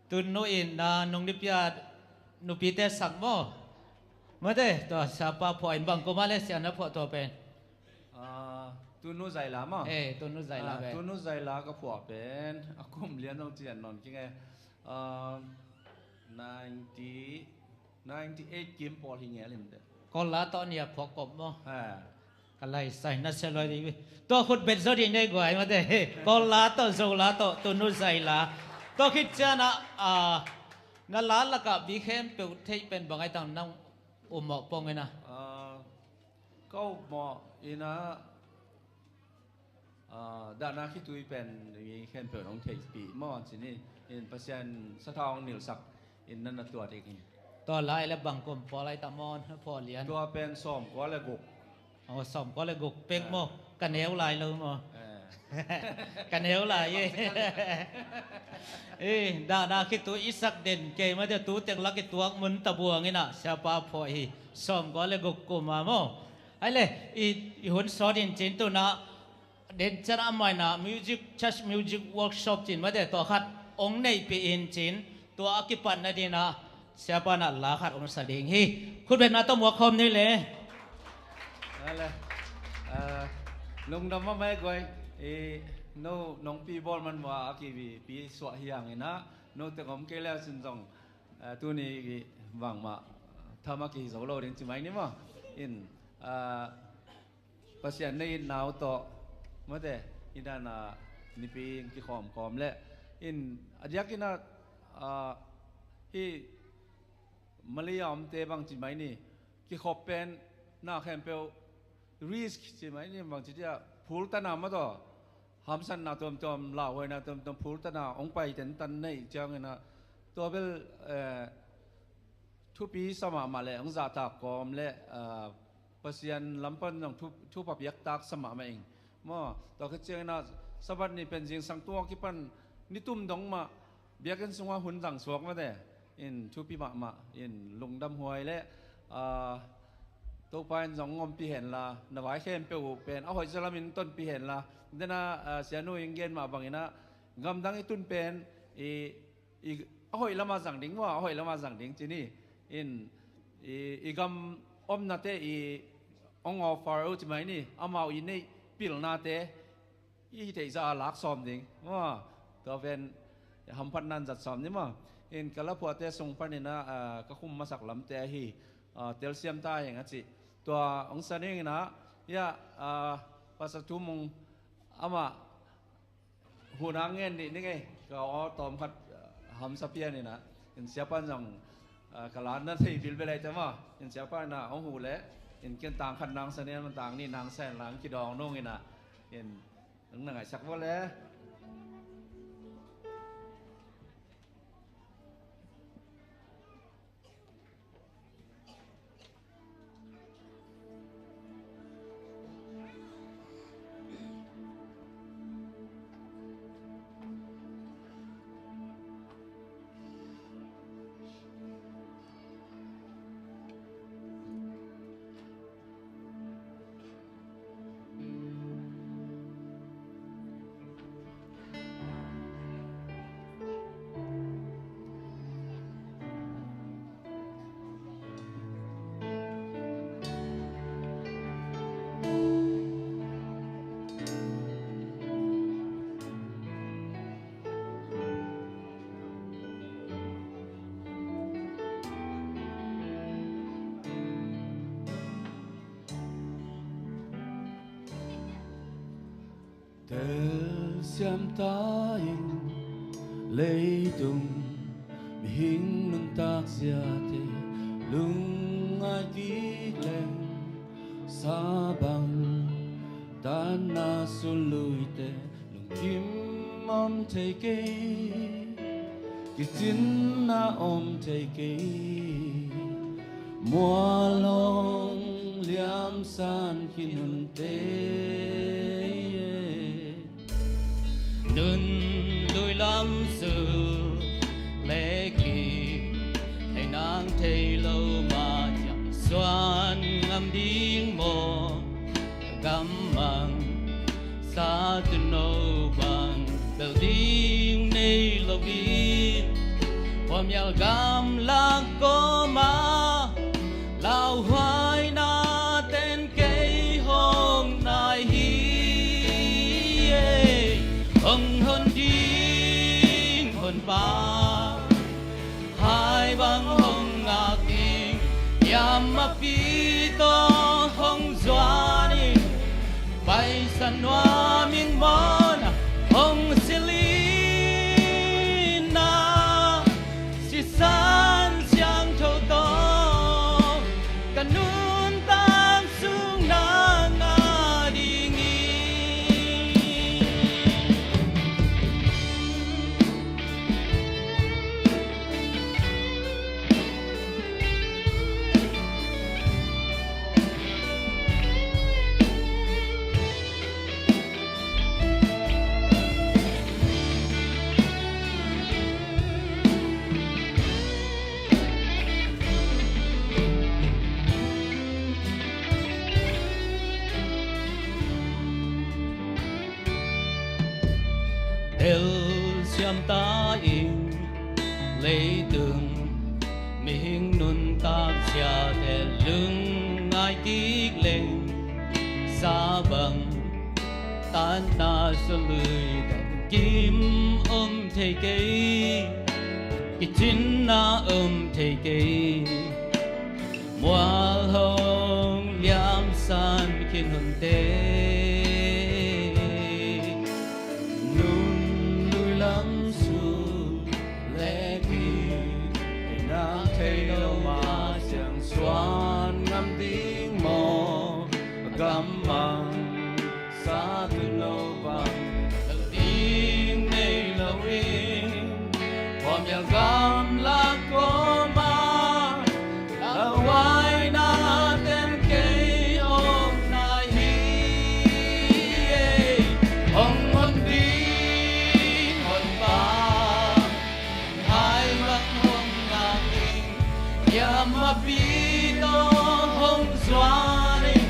Tunu in na nung nipia nupite sak maw. Mate, tua siapa phuah in bang kuma le sia na phuah tua pen. Ah, Tunu Zaila maw. Eh, Tunu Zaila. Ah, pen Tunu Zaila ka phuah pen a kum lian zong cian non kinge. Ah, ninety, ninety eight kim pawl hi ngel in de. Kol la tawh nia phuak kop maw. Ha. Ka lai sai na sia loi di. Tua khut bet zo di nei guai mate. Kol la tawh, Zo la tawh, Tunu Zaila. Tua khit cianah, ah, na la lakah mi khempeuh theih pen bang ai tang nang ummawh pong in a. Ah, ka ummawh in a, ah, dahna khitui pen mi khempeuh hong theihpih maw ci ni. In Pasian sathau hong nilsak in na na tuat ik hi. Tua lai le bang kum pawl ai ta maw, na phuah lian. Tua pen sawmkua le guk. Oh, sawmkua le guk pek maw. Ka neu lai lo maw. Eh. Ka neu lai e. Eh, dahna khitui i sak den kei mate, tu tek lak i tuak mun tabuang in a siapa phuah hi. Sawmkua le guk kum a maw. Ai le, i, i hun sawt in cin tuna den cian a maina music, church music workshop cin mate, tua khat ong neihpih in cin, tua a kipatna dina siapa na la khat ong sa ding hi. Khutbetna tawh muak khawm ni le. Ale. Ah, lungdam mahmah e guai. I, no, nong pi bawl man mua a kivi pi suah hi hang in a, no teng om kei le sin zong, ah, tuni ki bangmah tham a kihi zo lo ding ci mai ni maw. In, ah, Pasian na itna uh tawh mate, i dana nipi in kikhawm kawm le in a diak in a, ah, hi Malay a omte bang ci mai ni, kikhop pen na khempeuh risk ci mai ni, bang ci dia phul tana mah tawh hamsatna tuamtuam, lauhuaina tuamtuam phul tana hong pai tentan neih ciangin a, tua bel, eh, thupi sa mahmah le hong zahtak kawm le, ah, Pasian lam pan zong thu, thupha piaktak sa mahmah ing. Maw, tua khit ciangin a Sabbath ni pen zingsang tung a kipan nitum dong mah biakinn sungah hun zang suak mate. In thupi mahmah, in lungdam huai le, ah, Topa in zong hong ompih hen la, na vai khempeuh uh pen a hoih zaw lamin tonpih hen la. Dena, ah, sianu in gen mah bangin a gamdang i tun pen i, i a hoih lamah zang ding maw, a hoih lamah zang ding ci ni. In i, i gam omnate i hong offer uh ci mai ni, amau i neih pilnate i hi theih zah a lak sawm ding maw. Tua pen hamphatna in zat sawm ni maw. In ka laphuahte sung panin a, ah, ka khum masak lamte ahi, ah, telsiam ta heng a cih tua hong sa ning in a, ya, ah, Pastor Thu Mung amah hun a ngen nih ni ngei, ka aw tawm khat, ah, hamsa pian in a, in siapa in zong, ah, ka la na thei bilbel ai te maw, in siapa in a hong huh leh, in ken tang khat nang sa nen, man tang nih nang sa in la hong kidawng nung in a, in hong na ngaihsak vua le. Telsiam ta in leitung mihing nuntak ziate, lungngai kik leng sabang tatna suluite, lungkim om thei kei, kicinna om thei kei, mual hong liamsan khin hunte. Nun lui lam su leki hei nang thei lo ma ciang suan ngam ding maw? Gammang sa tuno bang bel ding nei lo in, khuamial gamlak koma lauhuaina ten kei hong nai hi. Hong hon ding honpa hai bang hong ngak ding, yamapi tawh hong zuan in, Paisan nuam ing maw, hong silh in ah, sisan siangtho tawh ka nuntak sung na ngah ding hi. Telsiam ta in leitung mihing nuntak siate, lungngai kik leng sabang tatna suluite, kim om thei kei, kicinna om thei kei, mual hong liamsan khin hunte. Nun lui lam su leki hei nang thei lo ma ciang suan ngam ding maw? Gammang sa tuno bang bel ding nei lo in, khuamial gamlak koma lauhuaina ten kei hong nai hi. Hong hon ding honpa hai bang hong ngak ding, yamapi tawh hong zuan in,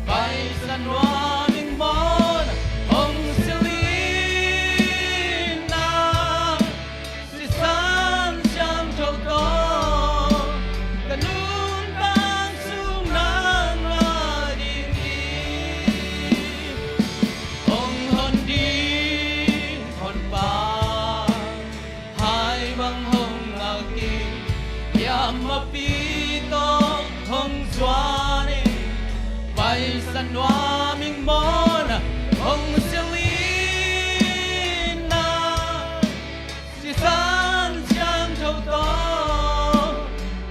Paisan nuam ing maw, hong silh in ah, sisan siangtho tawh ka nuntak sung na ngah ding hi. Hong hon ding honpa hai bang hong ngak ding, yamapi tawh hong zuan in, Paisan nuam ing maw, hong silh in ah, sisan siangtho tawh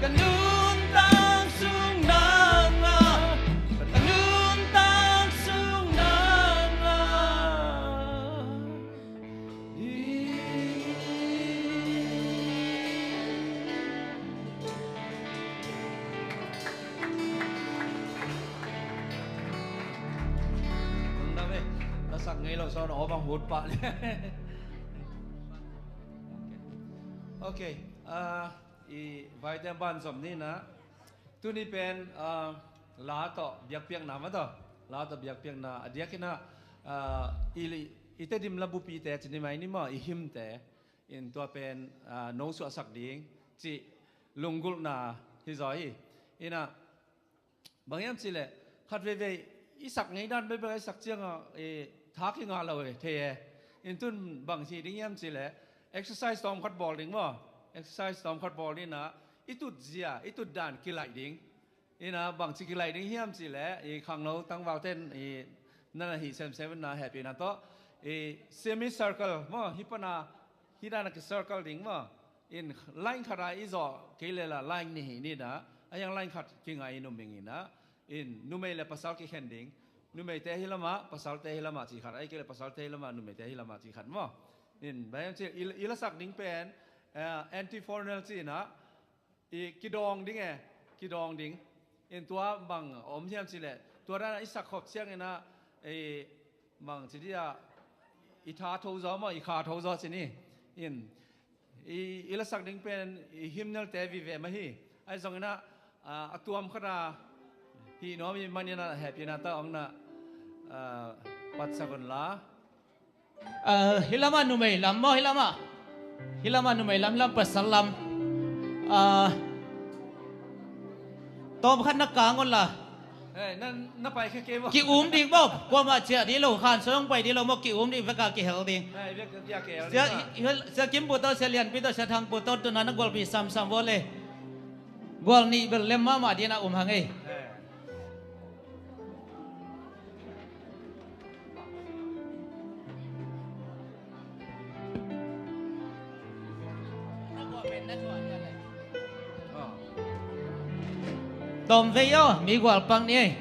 ka nuntak sung na ngah, ka nuntak sung na ngah. Nang dam e, na sak ngei lo sawn aw bang hut pah le. Ok, ah, i vaite ban zom ni na. Tuni pen, ah, la tawh biakpiakna mah tawh, la tawh biakpiakna a diakin ah, ah, i, i Tedim labupite cih ni mai ni maw, i hymnte in tua pen, ah, no suahsak ding cih lunggulhna hi zaw hi. Inah bang hiam cihleh, khat veivei i sak ngei dan bekbek a i sak ciangah, eh, tha kingah lo e, thei e. In tun bang ci ding hiam cihleh, exercise tawm khat bawl ding maw? Exercise tawm khat bawl ding inah, i tut zia, i tut dan kilaih ding. Inah bangci kilaih ding hiam cihleh, i khangno tangvalte in i Nana hih semsem na hehpihna tawh i semi circle maw, hih pana hih dana ki circle ding maw. In line khata i zawh kei lela line nih hi nina, a hiang line khat kingai i numei ina. In numei le pasal kikhen ding. Numeite hi lama, pasalte hi lama ci khat, a hi kei le pasalte hi lama, numeite hi lama ci khat maw. In bayam ci i, i lasak ding pen, eh, antiphonal ci ina. I kidawng ding e, kidawng ding. In tua bang om hiam cileh tua dana i sak khop ciang ina, i bang ci dia, i tha tho zaw maw, i kha tho zaw ci ni. In i, i lasak ding pen i hymnal te vive mah hi. Ai zong ina, a, a tuam khata hi nuam i manina hehpihna ta ong na, a, patsak un la. Ah, hi lamah numei lam maw, hi lamah. Hi lamah numei lam, hi lam pasal lam. Ah, tawm khat na kang un la. Eh, na, na pai kha kei maw. Ki-um ding maw, kuamah ciah dih lo, khan sawng pai dih lo maw, ki-um ding veka kihel ding. Eh, vek, vek kihel ding. Sia, sia Kim pu tawh, sia Lian pi tawh, sia Thang pu tawh, tuna na gualpi samsam vawle. Gual nih bel lem mahmah dina um hang ei. Eh. Tawm vei aw, mi gual pang ni ei.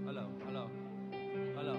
Hello, hello, hello.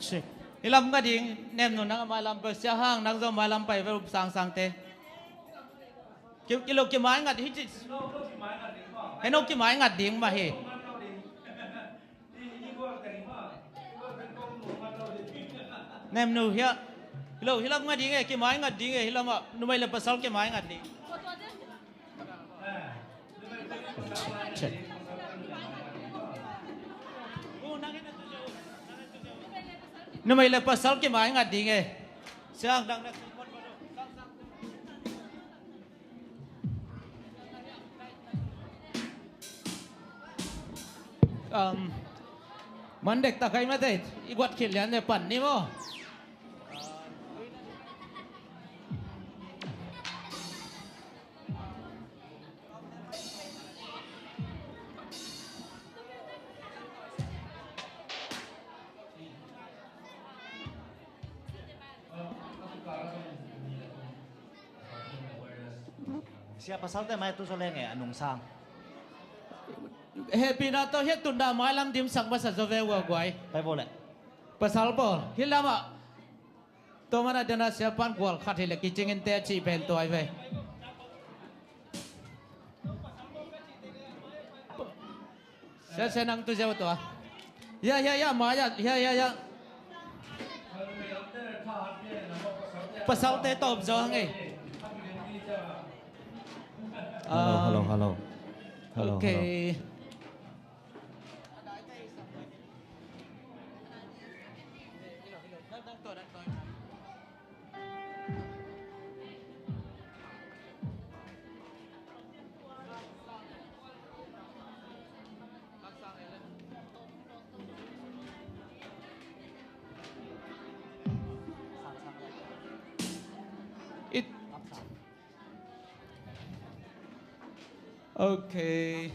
Check. Hi lam nga ding, Nemnu nang a mailam peuh, Sia Hang nang zong mailam pai ve, sangsangte. Ki, ki lo ki mai ngat hi ci. Heno ki mai ngat ding mah hi. Nemnu hia. Hi lo, hi lam nga ding e, ki mai ngat ding e, hi lam ah numei le pasal ki mai ngat ding. Numei le pasal ki mai ngat ding e. Siang dang na. Um, man dek ta kai mate, i guat khit lian ne pan ni maw. Sia, pasalte mai tu zaw leng e, a nungsang. Hehpihna tawh hiah tunda mailam dimsak masa zaw ve ua guai. Pai bo le. Pasal pawl, hi lamah. Tua mana dena sia pan gual khat hi le kicingin te a cih pen tuai ve. Sia, sia nang tu ziau tua. Ya, ya, ya, ma ya, ya, ya, ya. Pasalte tawp zaw hang ei. Hello, hello, hello. Hello, hello. It Okay.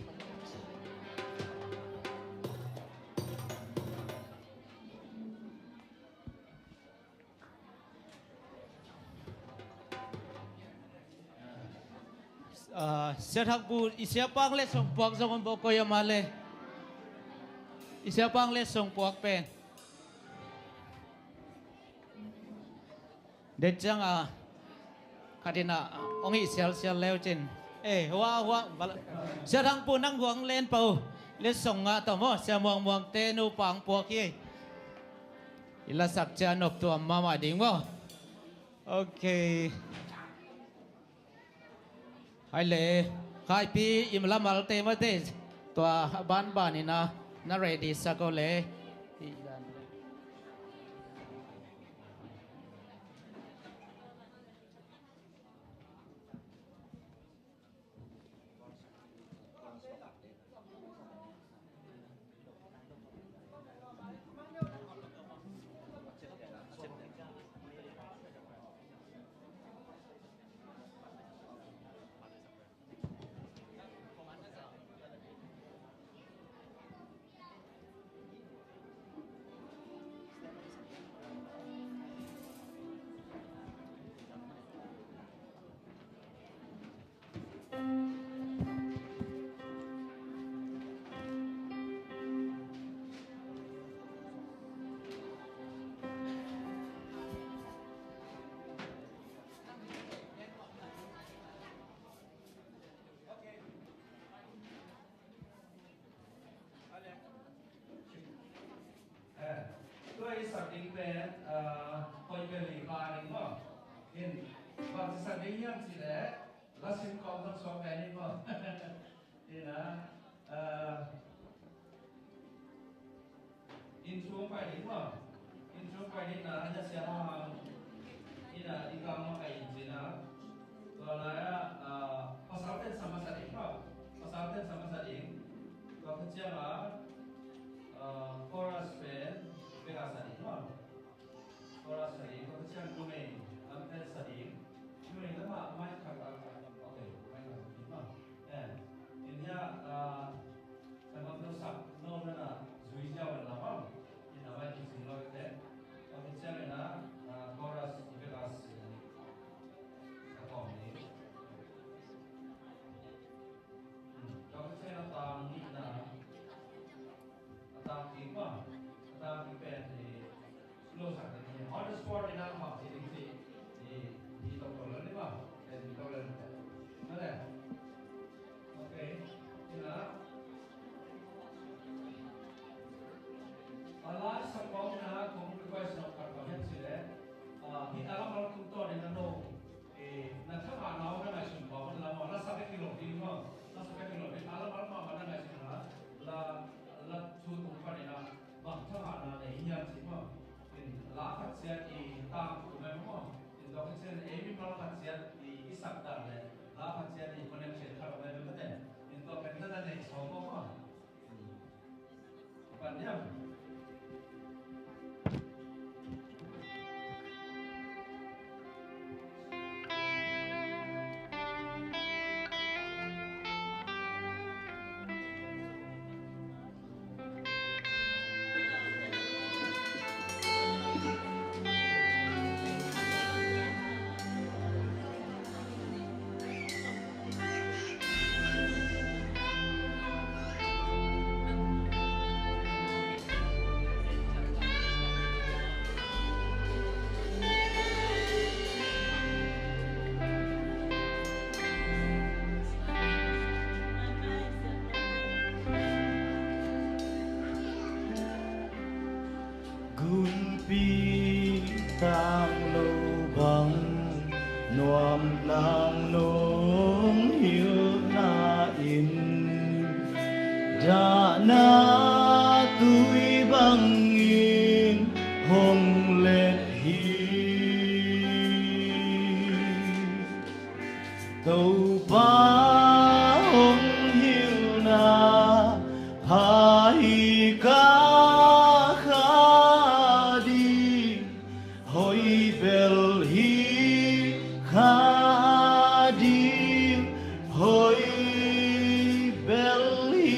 Ah, Sia Thang Pu, i siapa letsong puak zong om bo, koi a mah le. I siapa letsong puak pen. Det ciang a, khat in a, hong hih sialsial leu cin. Eh, hua, hua, bala. Sia Thang Pu, nang hua len pah uh. Letsong ngah tawh maw, Sia Muang Muang te nupa hong puak hi. I lasak ciang nop tuam mahmah ding maw. Okay. Hai le, Kaipi, i la malte mate, tua banban in a, na ready sak o le. Eh, tua i sak ding pen, ah, hoih bel hi kha ding maw. In, bang ci sak ding hiam cih leh, la sim khawm zong suak pen in maw. In a, ah, inn sung pai ding maw. Inn sung pai ding na, na sia hang. In a, i kang ma kai in cin a. Tua lai a, ah, pasal ten sa masa ding maw. Pasal ten sa masa ding. Tua khit ciang a, ah, chorus pen bek a sa ding maw. Chorus sa ding, tua khit ciang numei lam pen sa ding. Numei lam ah mic khat a, okay, mic khat sa ding maw. Eh, in hiah, ah, Sangam no sak no na na zui ziau na lam. In a mic kicing lo te. Tua khit ciang in a, ah, chorus i bek a sa ding. Sa kawm ding. Hmm, tua khit ciang a tang nih na. A tang kik maw. A tang kik pen hi. Lo sak ding hi. On the spot in a mah hi ding hi. Hi, hi tawh tawh lo ni maw. Pen hi tawh lo ni. Mah le. Okay. Hi na. A lai sak kawm na kong request na khat khat hiam cih leh. Ah, hi a lam a lam tung tawh ding na no. Eh, na thangahna uh na ngaihsun pah uh na lam ah, la sak bek hi lo ding maw. La sak bek hi lo ding. A lam a lam ah na ngaihsun a, la, la thu tung pan in a, bang thangahna nei hiam cih maw. In la khat ciat i tang tung mah maw. In tua khat ciat ei mimal khat ciat i, i sak dan leh la khat ciat i connection khat om mah mah te. In tua pen na na nei sawm maw maw. Gunpi tang lo bang nuam nang nong hilh na tui bangin hong let hi. Topa hong hilhna pha hi, ka kha ding hoih bel hi, kha ding hoih bel hi.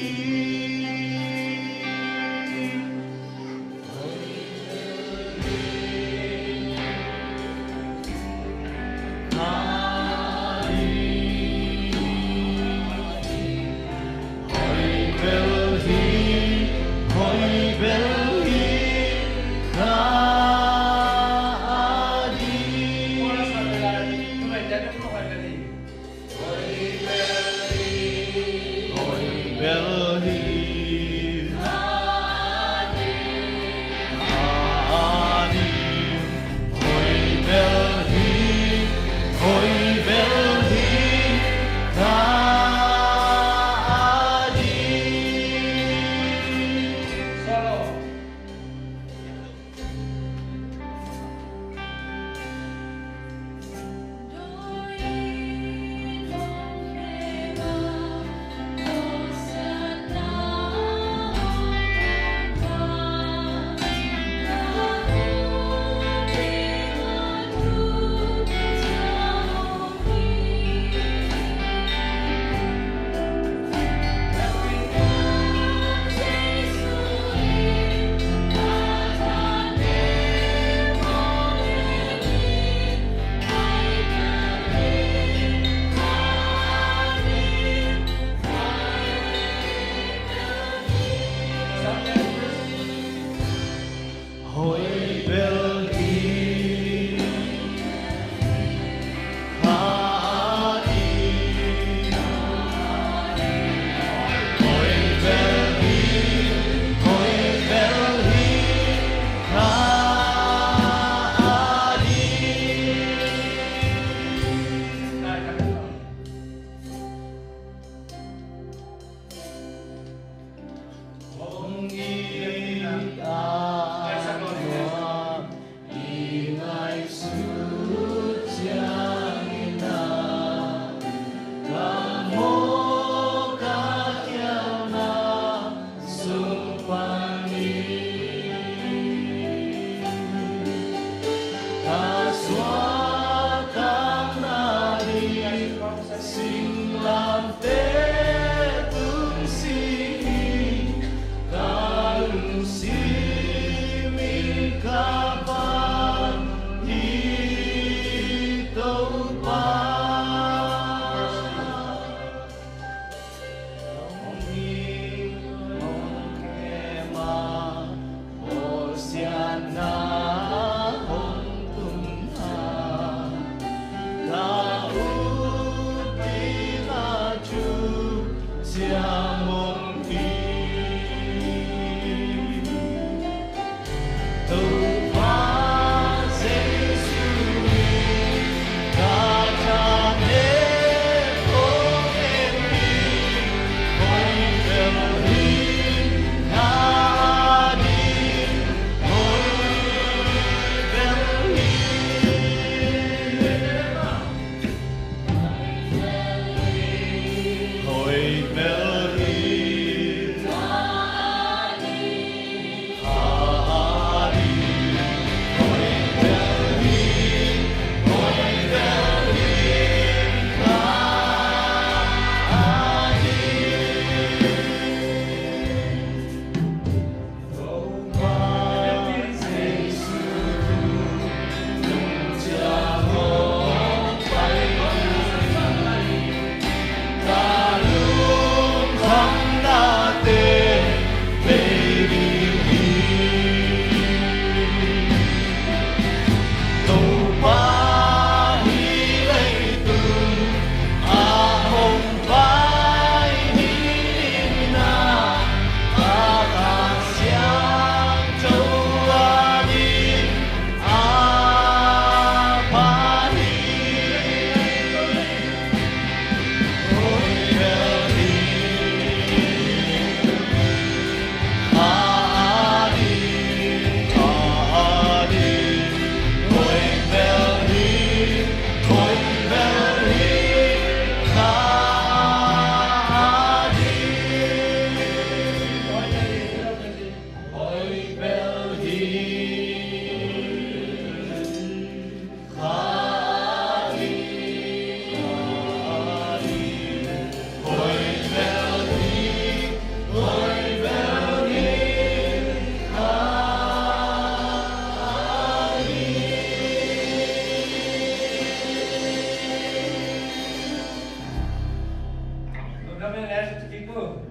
Come and ask the people.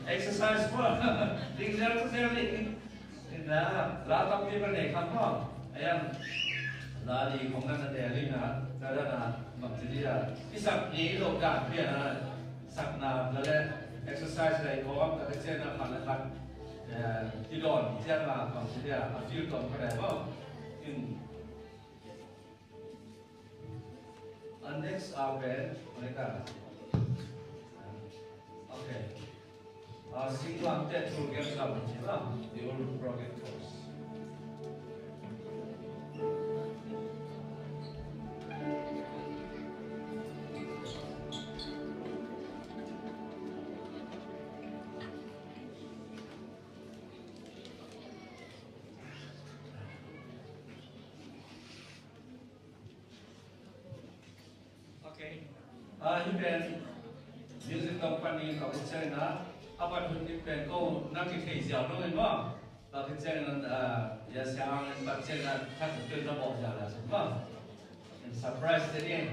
Exercise for. Ding zel tu zel ni. Ina, la tampi bel nei kha maw. Ayan, la li khong na na tel ina, ka da na, bangci dia. I sak ni lo ka pia na, sakna la le, exercise lai khong, ka ka cian na khan la khan. Eh, kidawn cian la, bangci dia, a feel tom ka dai maw. In, And next up, eh, mereka. Okay. Uh, singlamteh tul gen gam, the old rugged course. Okay. Ah, hih pen music company ka hih ciangin ah, a pat hun ding pen ko na kithei ziau lo in maw. Ka hih ciangin ah, ya siang in pat ciangin ah, khat tu na bawh ziau la sin maw. In surprise te ding.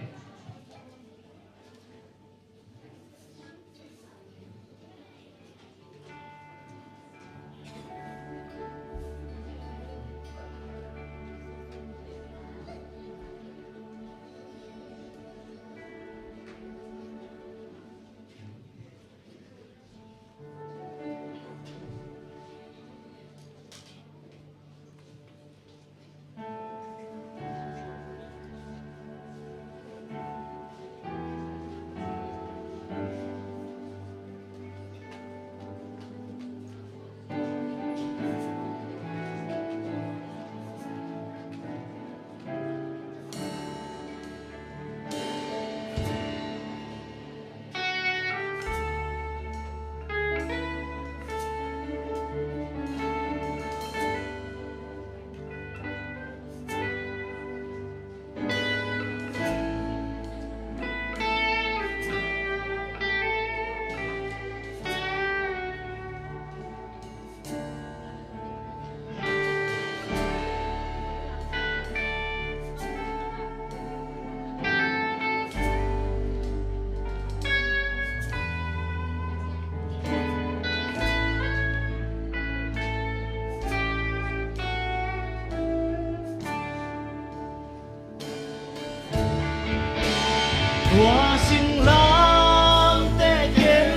Tua singlamteh ken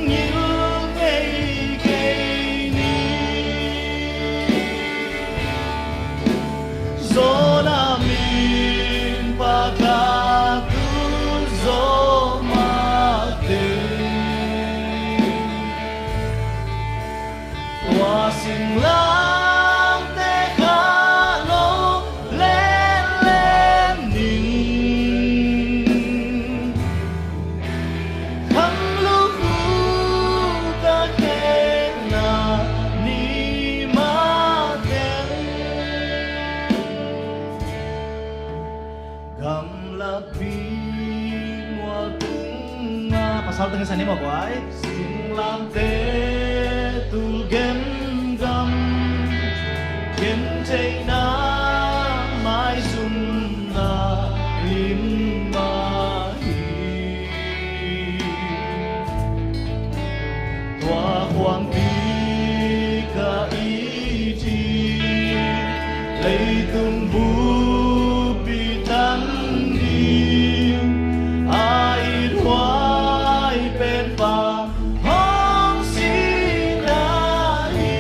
ngilvei kei ni. Zawna min pakatu zaw mah teh. Tua singlamteh kha lo lenlen ning. Kham lukhu ka khekna ni mah teng. Gamlak pi mual tung a, pasal teng sa ni mawk uai. Singlamteh tul gen gam, gentheihna maizumna lim mah hi. Tua khuampi ka it hi, leitung bupi tan ding a it huai pen Pa hong sihna hi.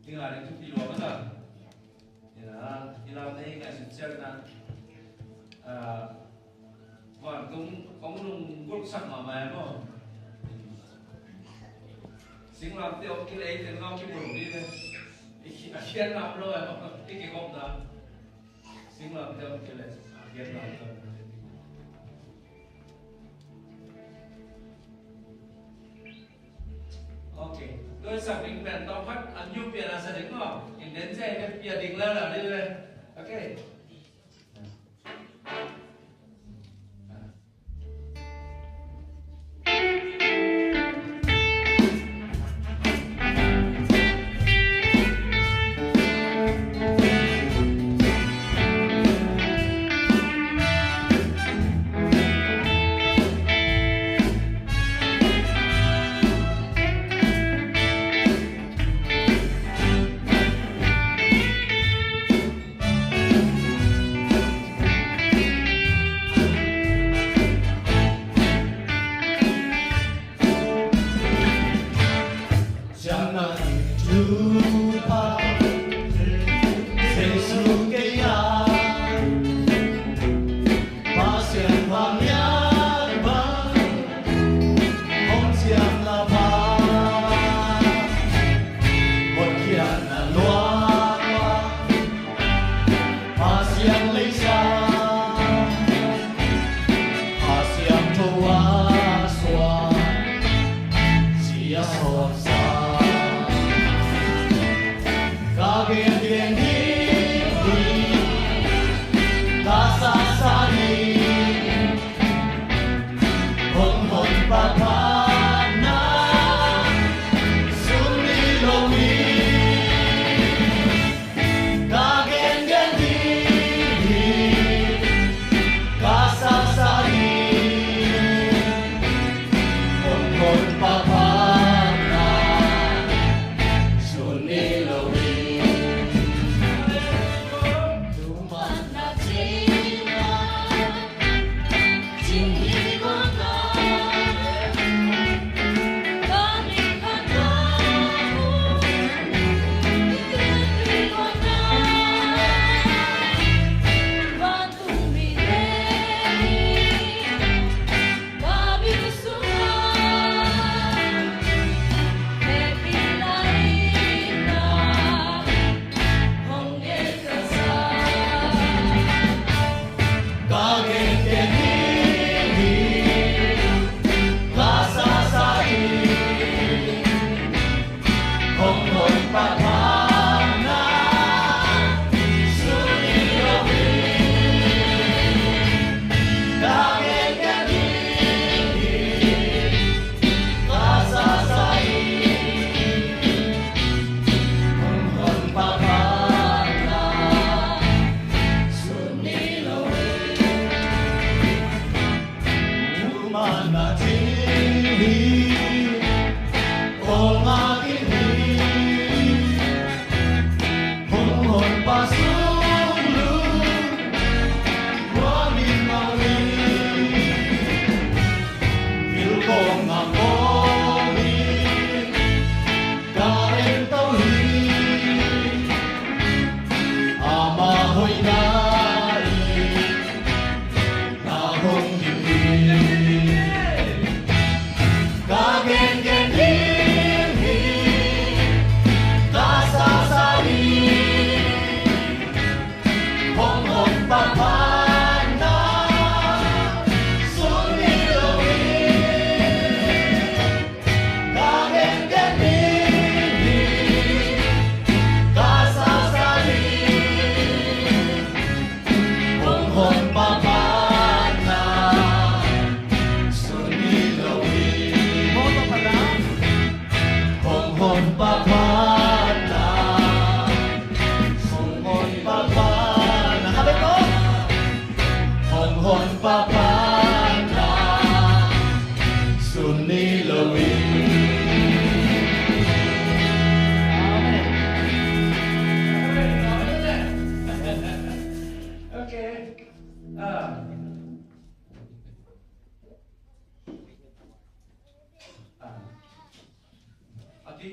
Tingah ding thupi lua masa. Ina, i lam nei ngaihsut ciangin ah, vantung kong nung gulhsak mahmah e maw. Singlamteh om kei leh ei teng ngau kibulh ding le. I khi-, a khiat ngam lo e maw. I kikhopna. Singlamteh om kei leh a khiat ngam lo. Ok. Tua i sak ding pen tawm khat an yu pian a sa ding maw. In den cia in pian ding la la ding le. Ok. Siangna in Topa Jesu kei a, Pasian pa mial bang hong siangna pa, hotkhiatna luang pa, Pasian leisa, Pasian tho a suak, sia sawt sa.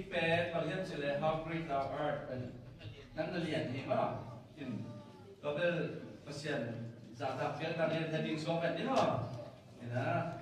Pen bang hiam cih leh How Great Thou Art pen nang na lian hi maw. In, tua bel Pasian zahtak piakna lian hi ding suak pen ni maw. Ina.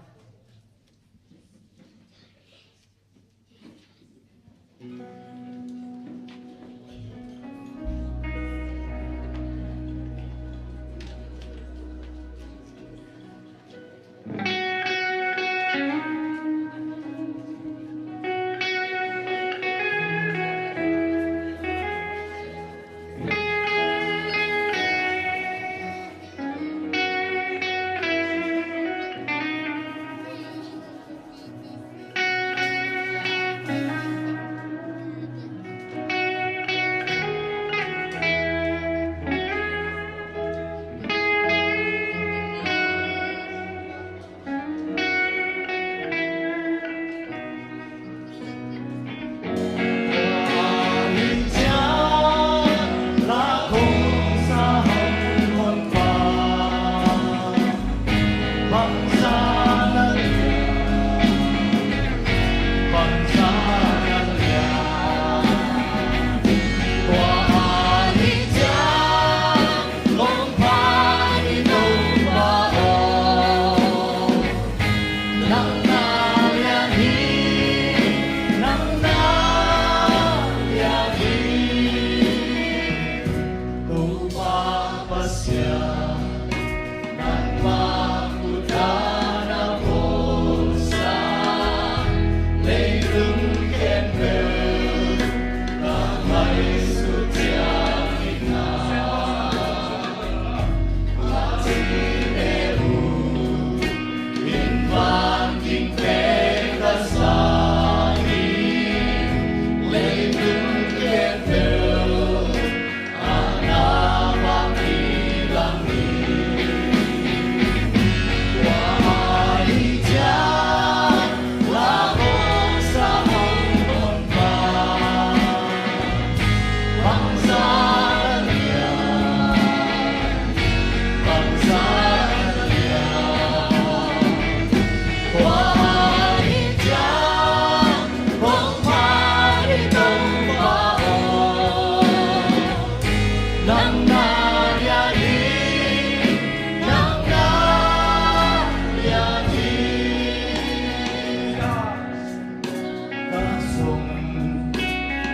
Ka sung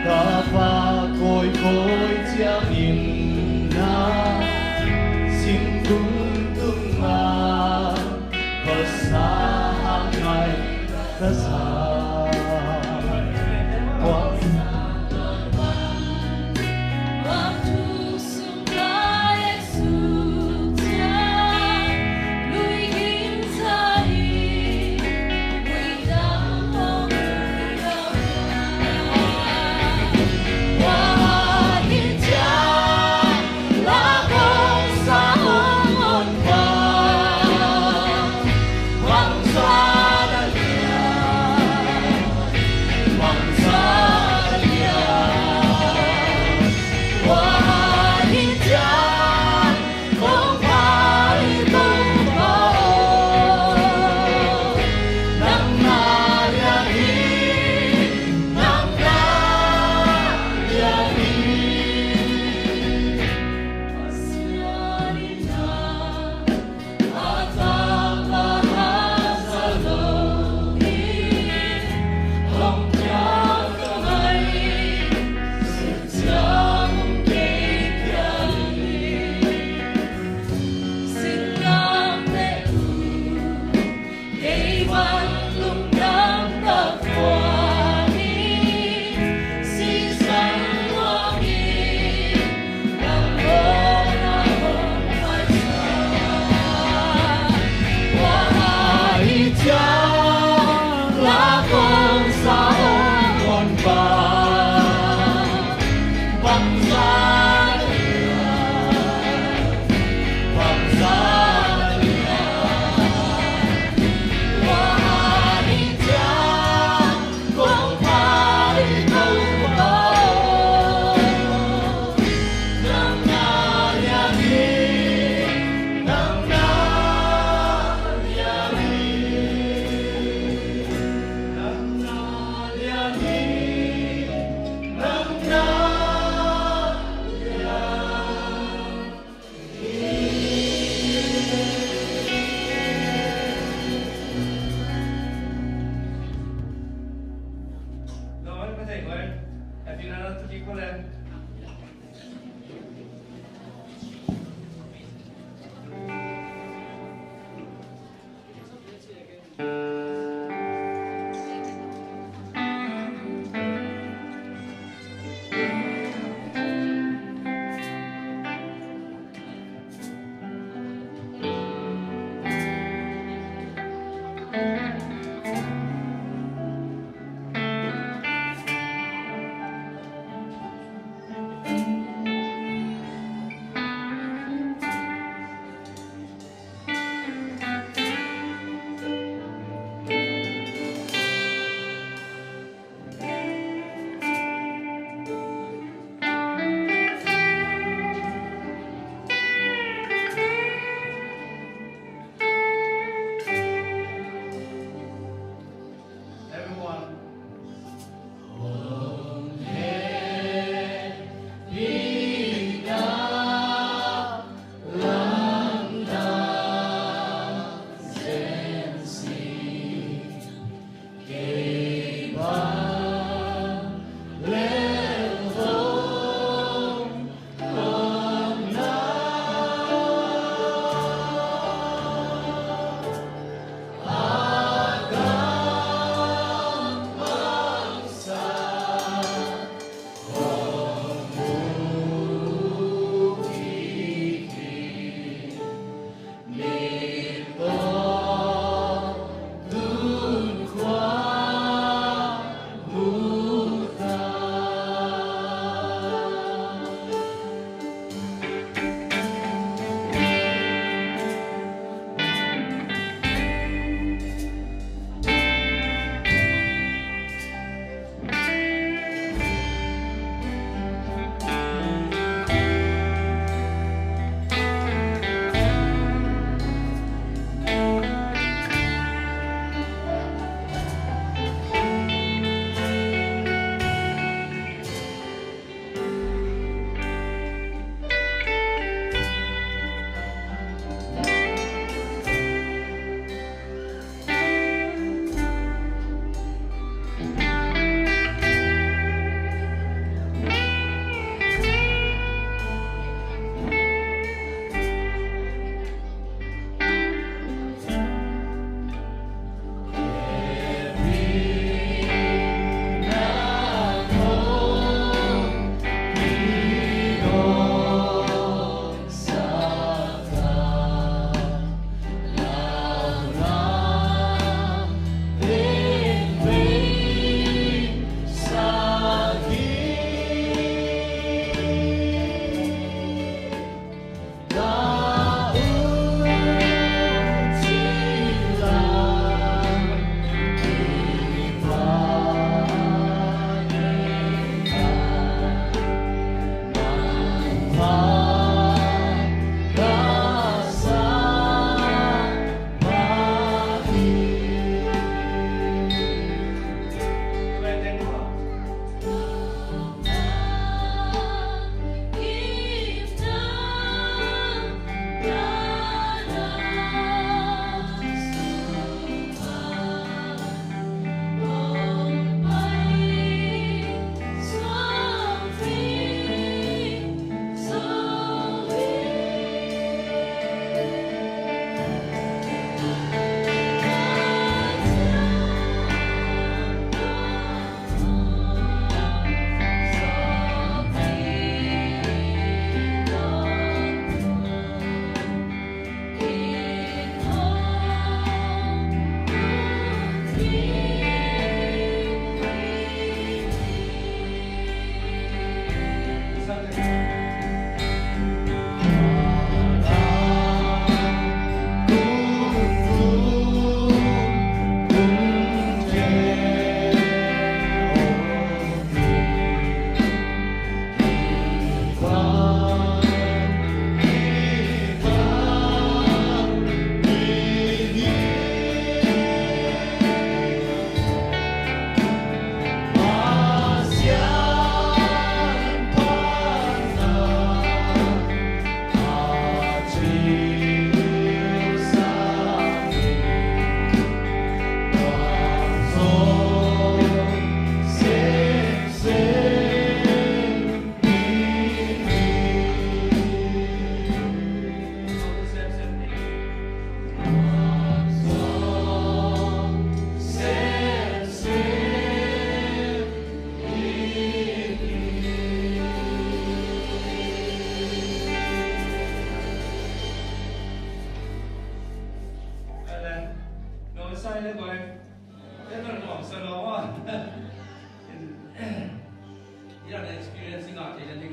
ka pa kawikawi ciangin na singkung tungah khuasa hang ngai ka sa. Hey, Gwen. Have you not up to people then?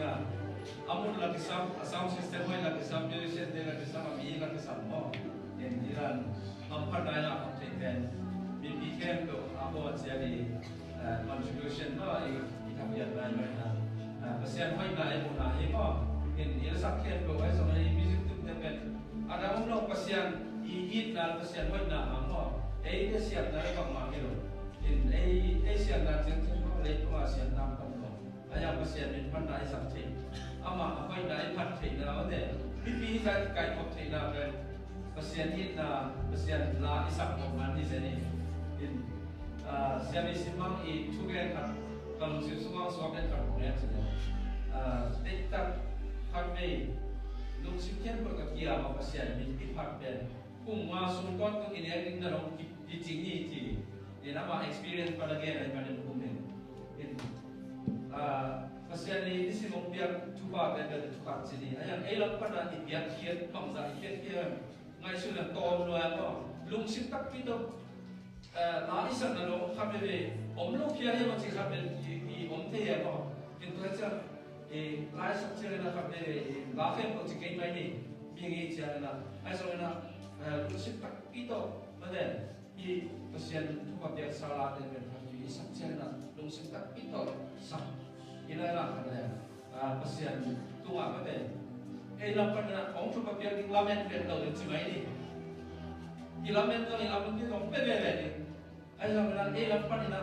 A mun la kisam, a sound system hoih la kisam, musician te la kisam, a mi la kisam maw. Ken hi dan hamphatna i ngah khop theih pen mipi khempeuh a bawl a ciat i, eh, contribution maw, i, i thapiakna i hoihna, eh, Pasian hoihna i muhna hi maw. Ken i lasak khempeuh ahi zong, i music tumte pen a dang om lo, Pasian i itna, Pasian hoihna hang maw. Eite siatna le bangmah hi lo. Ken ei, ei siatna ciangciang maw, leitungah siatna om lo. Ahi hang Pasian min phatna i sak theih, amah a hoihna i phat theihna, mate, mipi i zat i kaikhop theihna pen Pasian itna, Pasian la i sak khop man hi zen hi. In, ah, Sia Nei Sim Mang i thugen khat ka lungsim sungah suak den khat kong en cih leh, ah, deihtak khat vei lungsim khempeuh ka kiam a Pasian min i phat pen kum nga sung tawntung i nek ding na dong ki, kicing hi ci. In amah experience pan a gen ahi manin um in. In, ah, Pasian in nisim hong piak thuphate pen thupha ci ni. Ahi hang ei lam pan a i piakkhiat bangzah i piakkhiat ngaihsun a tawm lua a maw. Lungsim takpi tawh, ah, la i sakna dong khat veve om lo phial hiam a ci khat pen i, i om thei a maw. In tua ciang, eh, la i sak ciangin a khat veve, eh, la khempeuh ci kei mai ni. Bing i ciangin a, ahi zongin a, eh, lungsim takpi tawh, mate, i Pasian thupha piaksa late pen khat i sak ciangin a lungsim takpi tawh sak. I la i la khat le, ah, Pasian tungah, mate, ei lam pan a hong thupha piak ding lamen pen lo ding ci mai ni. I lamen zong, i lamen pen zong pe veve ding. Ahi zongin a ei lam panin a,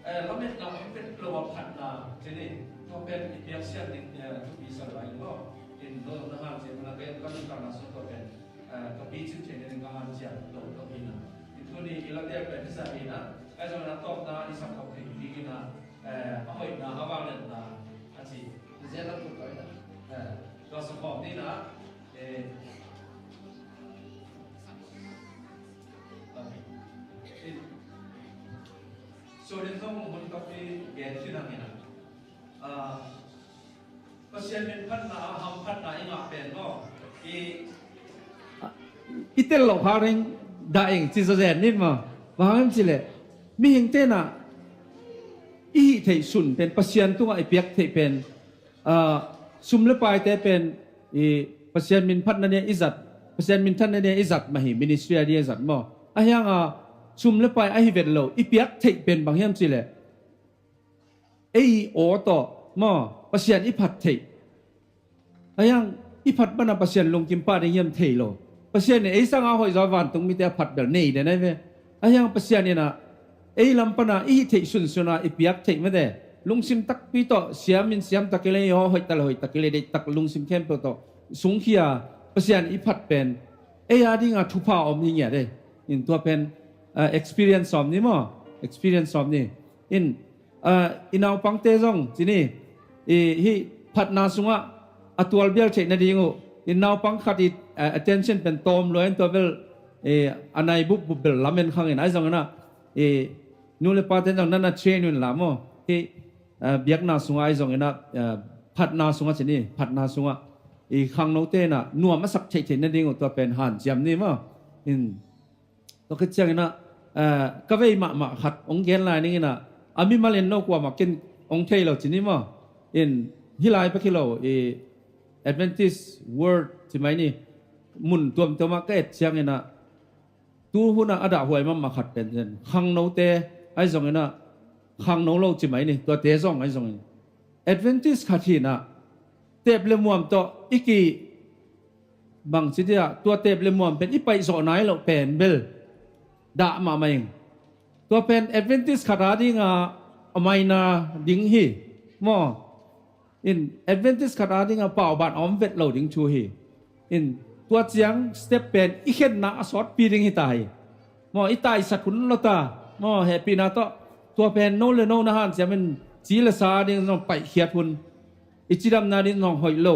eh, lametna om pet lo a phatna ci ni. Tua pen i piaksiat ding, eh, thupi sa lai lo. In no na hang ci na pen ka nuntakna sung tua pen, eh, ka picin thei ning ka hanciam lo lo hi na. In tuni i la tel pen hi sa hi na. Ahi zongin a tawpna i sak khop thei ding hi na, eh, a hoihna, a vangliatna a ci. Zia lam tuk kawina. Eh, tua sa khawm ni na. Eh, so, den zong mun tawh i gen khin hang in a, ah, Pasian min phatna, hamphatna i ngah pen maw? I, i tel lo kha ring dah ing ci zazen nin maw? Bang hang hiam cih leh mihingte na i hih theih sun pen, Pasian tungah i piak theih pen, ah, sum le paite pen i Pasian min phatna nia i zat, Pasian min phatna nia i zat mah hi, ministry a dia i zat maw? Ahi hang a sum le pai ahi vet lo i piak theih pen bang hiam cih leh ei aw tawh maw, Pasian i phat theih. Ahi hang i phat pan a Pasian lungkim pah ding hiam thei lo. Pasian in ei sang a hoih zaw vantung mite a phat bel nei den ahi ve. Ahi hang Pasian in a ei lam pan a i hih theih sunsun a i piak theih mate, lungsim takpi tawh siam in siam ta kei leh, i aw hoih ta leh hoih ta kei leh, deihtak lungsim khempeuh tawh sungkhia Pasian i phat pen ei a ding a thupha om hi ngiat ei. In tua pen, ah, experience sawm ni maw? Experience sawm ni. In, ah, i naupangte zong ci ni, i hih phatna sungah a tual bial theih nading uh, i naupang khat i, ah, attention pen tawm lua in tua bel, eh, a nai bupbup bel lamen khang in ahi zongin a, eh, nu le pate zong nan a train uh in la maw? Hih, ah, biakna sungah ahi zongin a, ah, phatna sungah ci ni, phatna sungah i khangnote in a nuam a sak theihtheih nading uh tua pen hanciam ni maw? In, tua khit ciangin a, eh, ka vei mahmah khat hong gen lai ning in a, a mimal in no kuamah ken hong thei lo ci ni maw? In, hih lai bek hi lo, i Adventist World ci mai ni, mun tuamtuam ah ka et ciangin a, tu hun a a dahhuai mahmah khat pen zen khangnote ahi zongin a, khangno lo ci mai ni, tuate zong ahi zongin Adventist khat hi in a, tep le muam tawh i ki bangci dia, tua tep le muam pen i paih zawh nai loh pen bel dah mahmah ing. Tua pen Adventist khat a ding a, a maina ding hi maw? In Adventist khat a ding a pauban a om vet lo ding thu hi. In tua ciang step pen i khenna a sawtpi ding hi ta hi. Maw, i taisat hun lo ta. Maw, hehpihna tawh tua pen no le no na hanciam in ci le sa a ding zong paihkhiat hun, i cidamna ding zong hoih lo.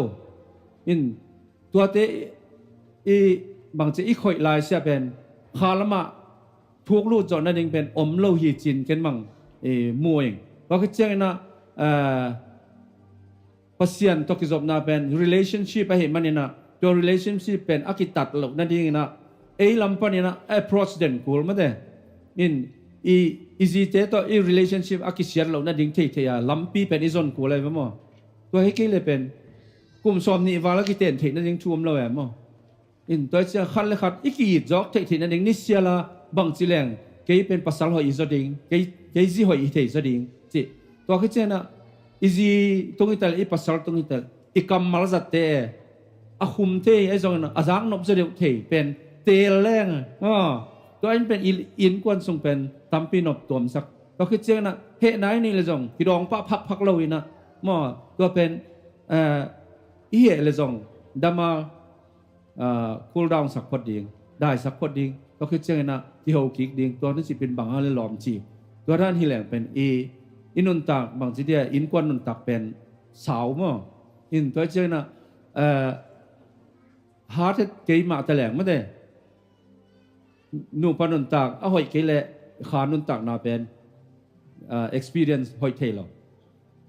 In tuate i bangci i khoih lai sia pen kha lamah thuk lut zawh nading pen om lo hi cin ken mang, eh, mu ing. Tua khit ciangin a, eh, Pasian tawh kizopna pen relationship ahi manin a, tua relationship pen a kitat loh nadingin a, ei lam panin a approach den kul mate. In i, i zite tawh i relationship a kisiat loh nading theithei a lampi pen i zon kul ahi ve maw? Tua hi kei le pen kum sawm nih val a kiten theih nading thu om lo e maw? In tua hi ciang khat le khat i ki-it zawk theih theih nading ni siala bangci leng kei pen pasal hoih i zaw ding, kei, kei zi hoih i thei zaw ding cih. Tua khit ciangin ah i zi tung hi ta le i pasal tung hi ta le i kammal zatte a khum thei, ahi zongin ah a zaknop zaw deuh thei pen teel leng maw? Tua in pen i innkuan sung pen tampi nop tuamsak. Tua khit ciangin ah hehna i neih le zong kidawng pah phakphak lo in ah maw? Tua pen, eh, i heh le zong dama, ah, cool down sak phot ding, daisak phot ding, tua khit ciangin ah kiho kik ding, tua na cih pen bang a le lawm ci. Tua dan hi leng pen i, i nuntak bangci dia innkuan nuntak pen sau maw? In tua ciangin ah, eh, hat het keimah ta leng mate. Nupa nuntak a hoih kei leh kha nuntakna pen, ah, experience hoih thei lo.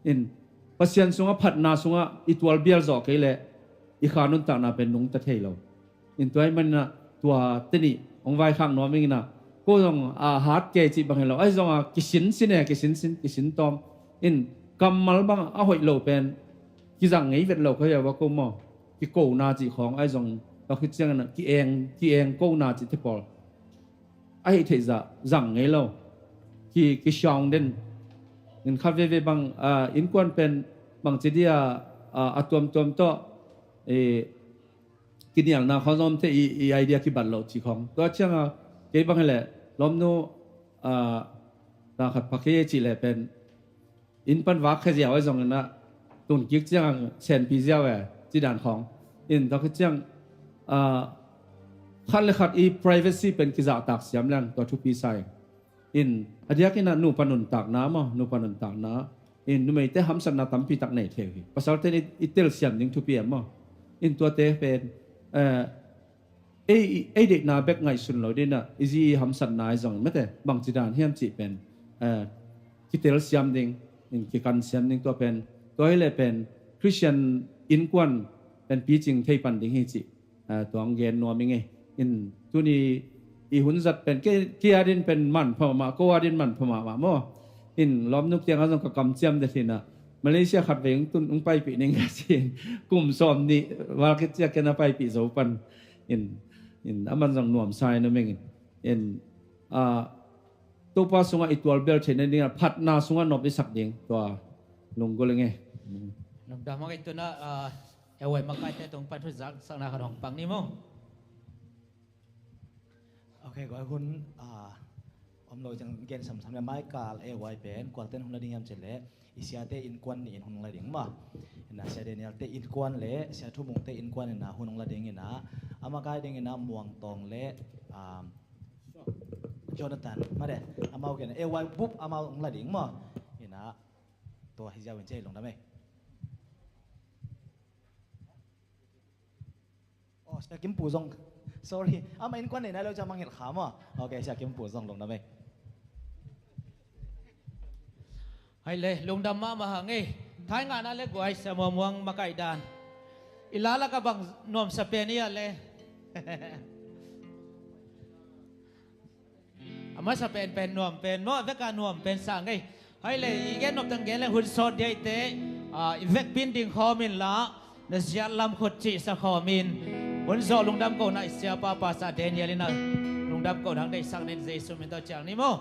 In Pasian sungah phatna sungah i tual bial zawh kei leh i kha nuntakna pen nungta thei lo. In tua ahih manin ah tua teni hong vaikhak nuam ing in ah ko zong a hat kei cih bang hi lo. Ahi zong a kisin sin e, kisin sin, kisin tawm. In kammal bang a hoih lo pen kizang ngei vet lo ka hi a va ko maw? Kikona cih khawng ahi zong tua khit ciangin ah ki-eng, ki-eng kona cih te pawl a hih theih zah zang ngei lo. Ki, ki sound den. In kha veve bang, ah, innkuan pen bangci dia, ah, a tuamtuam tawh, eh, kinialna khawng zong om thei i, i idea kibat lo cih khawng. Tua ciang a kei bang hi leh lawmnu, ah, ta khat pha kei cih leh pen inn pan vak khia ziau ahi zongin ah tun kik ciang a senpi ziau e ci dan khawng. In tua khit ciang, ah, khat le khat i privacy pen kizahtak siam leng tua thupi sa ing. In a diakin ah nupa nuntakna maw, nupa nuntakna in numeite hamsatna tampi tak nei thei uh hi. Pasalte in i, i telsiam ding thupi em maw? In tuate pen, eh, ei, ei deihna bek ngaihsun lo ding in ah i zi i hamsatna ahi zongin mate bangci dan hiam cih pen, eh, kitelsiam ding, in kikansiam ding tua pen, tua hi leh pen Christian innkuan pen picing thei pan ding hi cih, eh, tua hong gen nuam ing ei. In tuni i hun zat pen kei, kei a din pen manpha mahmah, ko a din manpha mahmah maw? In lawmnu kiangah zong ka kamciam det hi in ah Malaysia khat vei hong tun hong paipih ning ka ci in kum sawm nih val khit ciang ken a paipih zo pan. In, in aman zong nuamsa in om ing in. In, ah, Topa sungah i tual bial theih nading ah phatna sungah nop i sak ding tua lunggulh ing ei. Lungdam hang ei. Tun ah, ah, e wai makaite tung pan thu zaksakna khat hong pang ni maw? Ok, guai hun, ah, om lo ciang gen samsam le mai kal e wai pen kualte in hong la ding hiam cih leh i siate innkuan nih in hong la ding maw? In ah sia Daniel te innkuan le sia Thumung te innkuan in ah hun hong la ding in ah a makai ding in ah Muang Tawng le, ah, Jonathan mate amau gen e wai bup amau hong la ding maw? In ah tua hi ziau in ci ei, lungdam ei. Oh, Sia Kim Pu zong. Sorry. Ama innkuan nei nai lo ciang mangngilh kha maw? Ok, Sia Kim Pu zong lungdam ei. Hai le, lungdam mahmah hang ei. Thai ngahna le guai Sia Muang Muang makaih dan. I la lak ah bang nuamsa pen i a le. A masa penpen nuam pen maw, a veka nuam pen sa ngei. Hai le, i gen nop tang gen le hun sawt dia i te, ah, i vekpi in ding khawm in la, na ziat lam khut cihsa khawm in. Hun zawh lungdam kohna i siapa Pastor Daniel in a lungdam kohna hong deihsak ning, Jesu min tawh cial ni maw.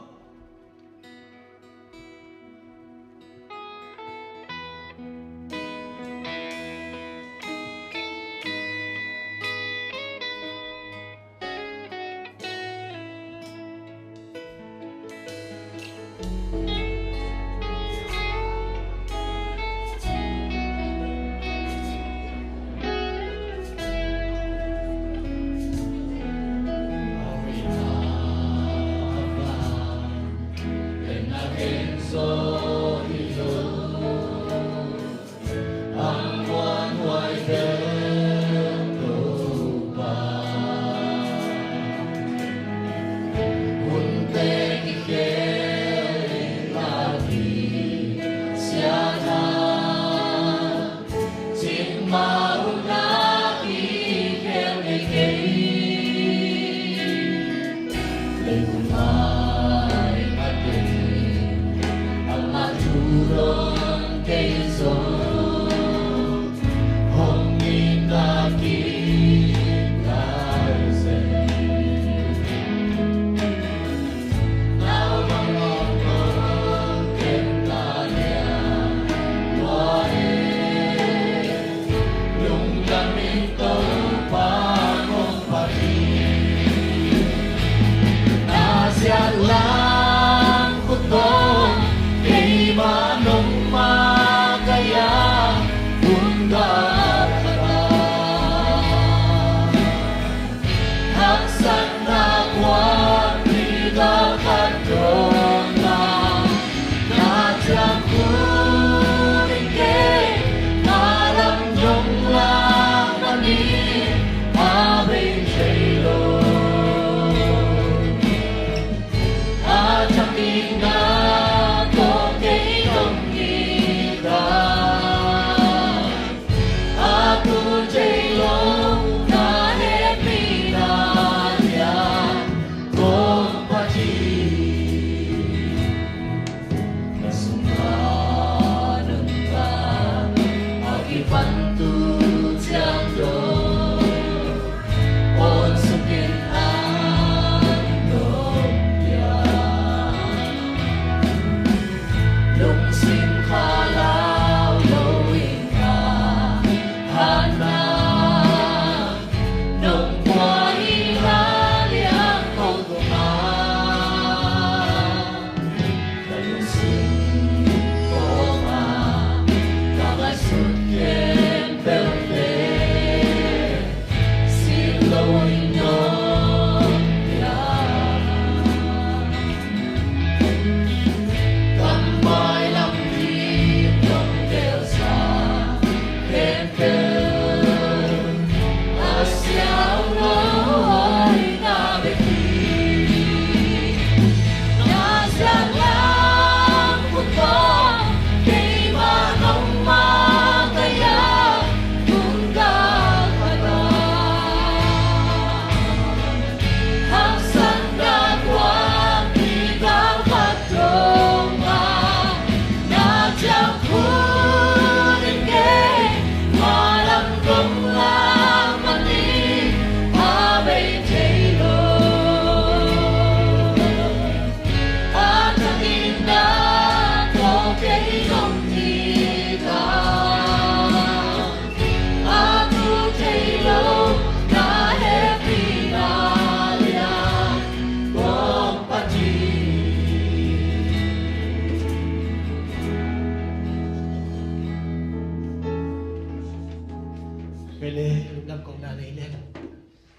Pele, lungdam kong na nei le.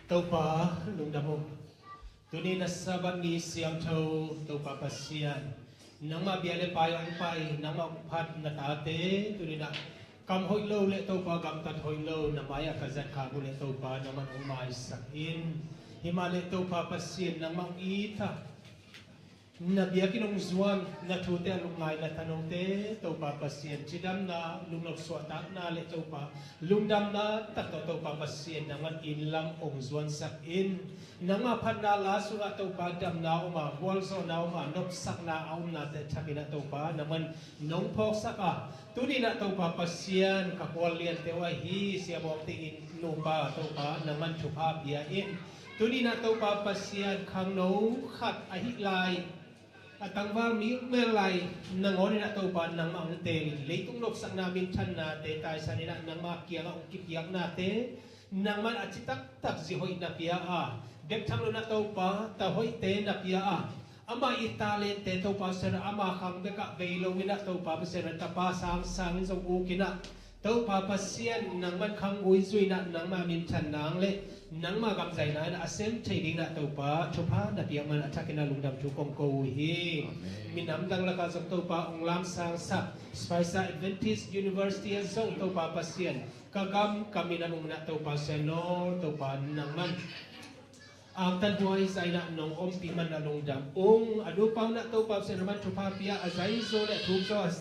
Topa, lungdam uh. Tuni na Sabbath ni siangtho, Topa Pasian. Nangmah bia le pai hong pai, nangmah hong phat na tate, tuni na kam hoih lo le Topa gamtat hoih lo, na mai-ah ka zat kha uh le Topa, nangman hong maisak in. Himahleh Topa Pasian, nangmah hong it a, na biakinn hong zuan, na thute a lungngaina tanote, Topa Pasian, cidamna, lungnop suahtakna le Topa, lungdamna tak tawh Topa Pasian, nangman inn lam hong zuansak in. Nangmah phatna la sungah Topa, damna om a, gualzawhna om a, nopsakna a omnate thakin ah Topa, nangman nong phawksak a, tuni na Topa Pasian, ka khual liante uh ahi, siamawk te inn nupa Topa, nangman thupha pia in. Tuni na Topa Pasian, khangno khat ahih lai, a tangval mi mel lai, nangawn in ah Topa, nangmah hong teel in, leitung nopsakna minthannate taisan in ah, nangmah kiangah hong kipiaknate, nangman a citaktak zi hoih na pia a, bek tham lo na Topa, ta hoihte na pia a, ama i talente Topa Pasian, ama khang bekah bei lo in ah Topa Pasian, tapa sangsang in zong uk in ah, Topa Pasian, nangman khang ui zui in ah, nangmah minthan nang le nangmah gamzaina in ah a sem thei ding in ah Topa, thupha na piak man a thakin ah lungdam thu kong ko uh hi. Amen. Minam dang lakah zong Topa hong lamsangsak, Spicer Adventist University ah zong Topa Pasian, ka gam ka minam hong in ah Topa Pasian aw, Topa nangman angtan huai zah in ah nong ompih man a lungdam ung. A nupa uh in ah Topa Pasian, nangman thupha pia a, zai zaw le a thuk zaw a,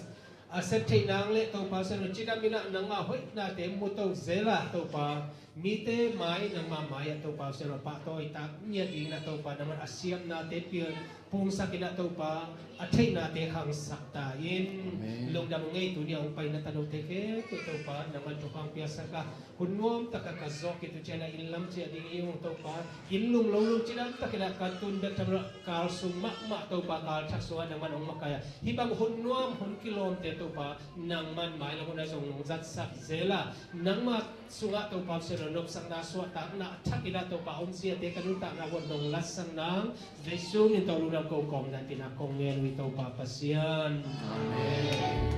a sep theih nang le Topa Pasian, cidam in ah nangmah hoihnate mu to zel a Topa, mite mai nangmah mai ah Topa Pasian, pahtawi tak ngiat ding in ah Topa, nangman a siamnate pia pungsak in ah Topa, a theihnate khangsak ta in. Amen. Lungdam ung ei, tuni a hong pai na tanote khempeuh Topa, nangman thupha hong piasak a, hun nuam takah ka zawh khit uh ciangin ah inn lam ciah ding hi ung Topa, inn lum lo lum cidam takin ah ka tun bek tham lo, kal sung mahmah Topa, kal thak sungah nangman hong makaih a, hih bang hun nuam hun kilawmte Topa, nangman mailam hun ah zong nong zatsak zel a, nangmah sungah Topa Pasian aw, nopsakna suahtakna a thakin ah Topa, omsiate ka nuntakna uh ah nong latsak nang, Jesu min tawh lungdam ko kawm na tina kong ngen uh hi Topa Pasian. Amen.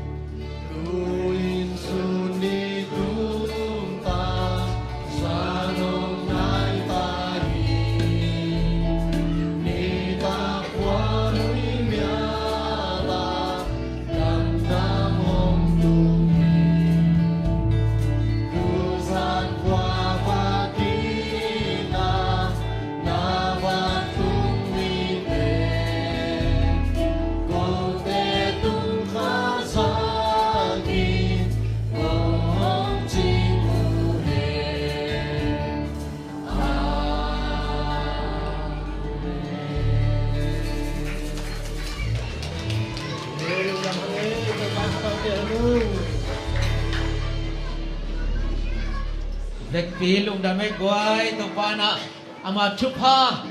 Tuin sun ni tumta, sa nong nai ta hi. Ni ta khua nui mia ta, Vekpi lungdam ei guai, Topa in ah ama thupha